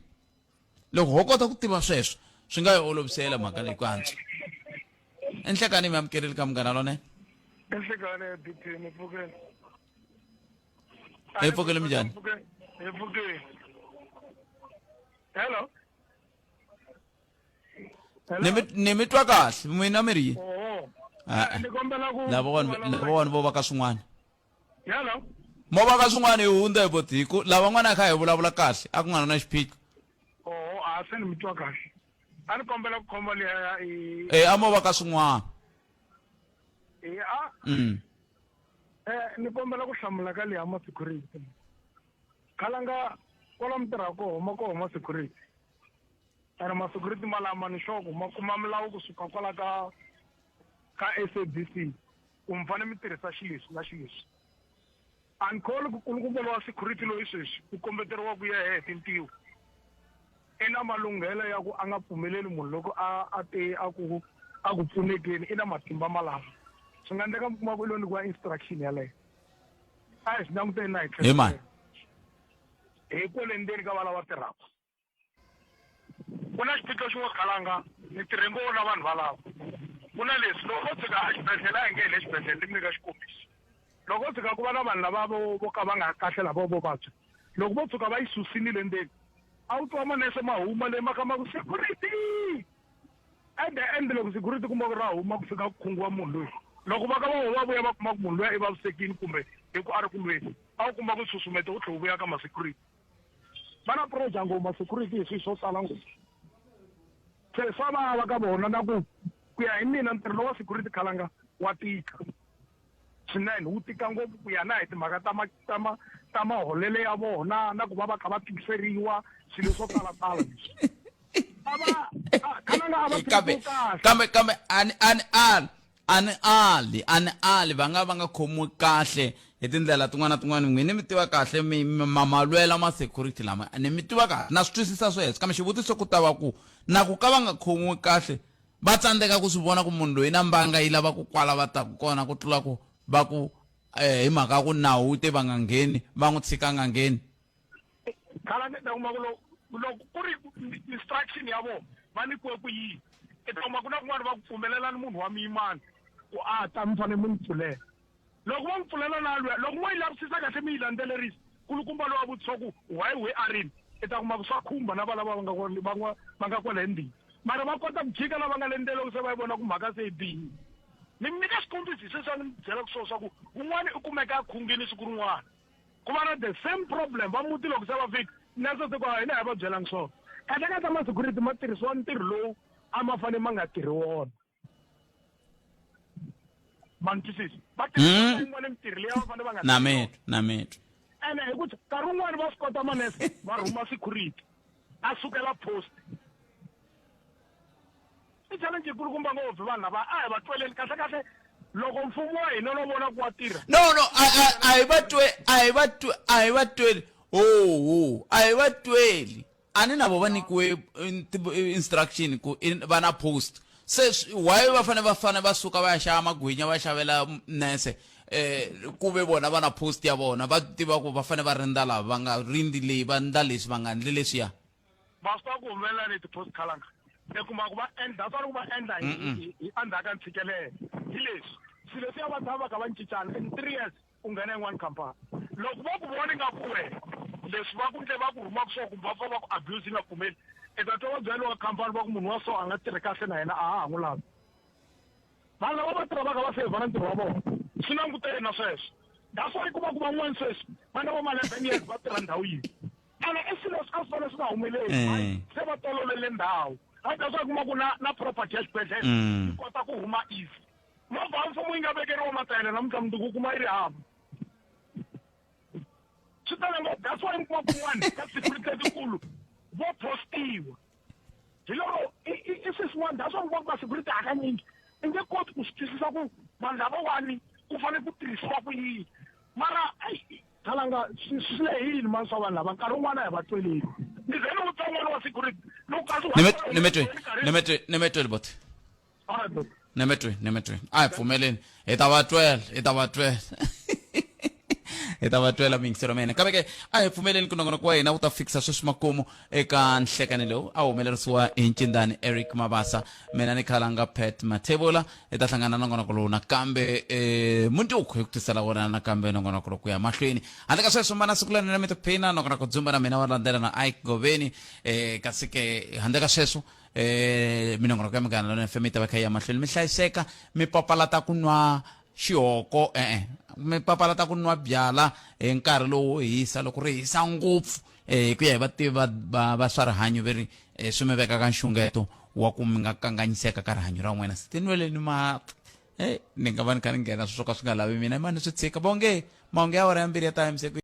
loko ho kota ku tiva sweswo swi nga yi olovisela mhaka leyi ku antswa enhlekani mi amukeleli ka munghana lonene Enhlekani BP mi pfukeni. Hi pfukile minjhani? Hi pfukile. Hello. Ni mi ni mi twa kahle mina mi ri yini? Oh. Ah, Ni kombela ku lavawani vo va ka swin'wana. Hello. Mo va ka swin'wana hi hundza hi boti hi ku lavan'wana a kha hi vulavula kahle a ku nga ri na xiphiqo. Oh, a se ni mi twa kahle. A ni kombela ku khomba liya ya i Eh a mo va ka swin'wana. Eh a ni kombela ku hlamula ka liya ma security. Khalanga kwala mi tirhaka koho ma koho ma security. Ene ma security malama ni sure ku ma kuma milawu kusuka kwala ka ka SABC ku mi fanele mi tirhisa xileswi na xileswi. A ni kholwi ku kulukumba lowa security loyi sweswi ku kombeteriwaka ku yehe hi tintiho i na malunghelo ya ku a nga pfumeleli munhu loko a a te a ku a ku pfunekeni i na matimba malamo. Swi nga endleka mi kuma ku i lo nyikiwa instruction yaleyo. A hi swi languteni na hi Hi mani? Hi kwale ndzeni ka valava tirhaka. Ku na xiphiqo xin'we khalanga ni tirhe ngopfu na vanhu valavo. Ku na leswi loko ko tshuka exibedhlele a hi nge hi le xibedhlele ni nyika xikombiso. Loko ko tshuka ku va na vanhu lava vo vo ka va nga kahle lava vo vabya loko vo tshuka va yi susile le ndzeni A wu twa manese ma huma le ma kha ma ku security. At the end loko security kuma ku ra huma ku fika ku khungiwa munhu loyi. Loko va ka va va vuya va kuma ku munhu luya i vavisekile kumbe hi ku a ri ku lweni, a wu kuma ku nsusumeto wu tlhe wu vuya ka ma-security. Va na pressure ngopfu ma-security hi swilo swo tala ngopfu. Se swa vava ka vona na ku ku ya hi mina ntirho lowa security khalanga wa tika swinene wu tika ngopfu ku ya na hi timhaka ta ma ta ma ta maholelo ya vona na ku va va kha va tikiseriwa swilo swo talatala leswi a va khalanga a va kambe kambe kambe ani ani ali ani ali ani ali va nga va nga khomiwi kahle hi tindlela tin'wana na tin'wana n'wini mi tiva kahle mi ma malwela ma security lama ni mi tiva kahle na swi twisisa sweswo kambe xivutiso ku ta va ku na ku ka va nga khomiwi kahle va tsandzeka ku swi vona ku munhu loyi na mbanga yi lava ku kwala va taku kona ku tlula ku va ku eh, hi mhaka ku nawu wu te va nga ngheni va n'wi tshika nga ngheni khala ni ta kuma ku loko ku ri instruction ya vona va nyikiwe ku yini i ta kuma ku na kun'wana va ku pfumelelani munhu wa muyimani ku a ta mi fanele mi n'wi pfulela loko va n'wi pfulela na luya loko mo yi lavisisa kahle mi yi landzelerisa kulukumba lowa vutisa ku why we a rini i ta kuma ku swa khumba na valava va nga va va nga kwala endlini mara va kota ku jika lava nga le ndlela loko se va yi vona ku mhaka se yi bihile ni mi nyika xikombiso hi sweswi a ni mi byela ku swona swa ku un'wana i kumeka a khungile siku rin'wana ku va na the same problem va muti loko se va fika nese se ku a hina hi va byelangi swona kahle kahle ma-security ma tirhisiwa ntirho lowu a ma fanele ma nga tirhi wona ma ni twisisa va tirhisa hmm? yin'wana mintirho leyi va fanele va nga na mitwa na mitwa ene hi ku nkarhi wun'wani va swi kota manese va rhuma security a sukela post i challenge yikulukumba ngopfu vanhu lava a hi va tweleni kahle kahle loko mfumo wa hina no vona ku wa tirha no no a a a hi va twe a hi va twe a hi va tweli ho ho a hi va tweli a ni na vo va nyikiwe instruction ku va na post se why va fane va fane va suka va ya xava magwinya va xavela nese eh ku ve vona va na post ya vona va tiva ku va fane va rindza lava va nga rindzi leyi va ndla leswi va nga ndli leswiya va swi tiva ku humelela ni ti-post khalanga i kuma ku va endla that's why va endla hi endzhaku ka ntshikelelo hi leswi swilo leswiya va tshama va kha va cincana in three years u nghena yin'wana khampani loko va ku vona ingaku wena leswi va ku ndle va ku rhumaka swona kumbe va pfa va ku abuse yi nga pfumeli i ta twa va byeriwa khampani va ku munhu wa so a nga tirhi kahle na yena a ha ha n'wi lavi vanhu lava va tirha va kha va sevha na ntirho wa vona swi langutele na sweswo that's why kuma ku van'wana sweswi va na vo ma 11 years va tirha ndhawu yin'we ene i swilo leswi a swi fanele swi nga humeleli eh. se va tolovele ndhawu a that's why kuma ku na na property ya xibedhlele mm. yi kota ku huma easy movha wa mfumo yi nga vekeriwa matayele namuntlha mundzuku u kuma yi ri hava swi tele ngopfu that's why mi kuma kun'wana ka security letikulu vo postiwa hi loko i sweswi swin'wana that's why mi kuma ku ma-security hakanyingi i nge koti ku swi twisisa ku vanhu lavawani ku fanele ku tirhisiwa ku yini mara ayi khalanga swi lehile mani swa vanhu lava nkarhi wun'wana hi va tweleni ni ze ni vutisa n'wana wa security loko kasi nimetweli bot nimetweni nimetweni a hi pfumeleni hi ta va twela hi ta va twela hi ta va twela miyingiselo mina kambe ke a hi pfumeleni ku nongonoko wa hina wu ta fikisa sweswi makumu eka nhlekani lowu a humelerisiwa hi ncindani eric mabasa mina ni khalanga pat mathebula hi ta hlangana nongonoko lowu nakambe um mundzuku hi ku tisela wona nakambe nongonoko loku ya mahlweni handle ka sweswo mana siku lanene mi tiphina nongonoko dzumba na mina wa landzela na ike goveni um kasi ke handle ka sweswo eh minongonoko ya Munghana Lonene FM yi ta va kha yi ya mahlweni mi hlayiseka mi papalata ku nwa xihoko e-e mi papalata ku nwa byala hi nkarhi lowu hisa loko ri hisa ngopfu eh hi ku ya hi vativi va va va swa rihanyo ve ri eh, swi mi veka ka nxungeto wa ku mi nga kanganyiseka ka rihanyo ra n'wina se tinweleni mati eh ni nga va ni kha ni nghena swi swo ka swi nga lavi mina mani swi tshika vonge mahungu ya awara ya mbirhi ya time se ku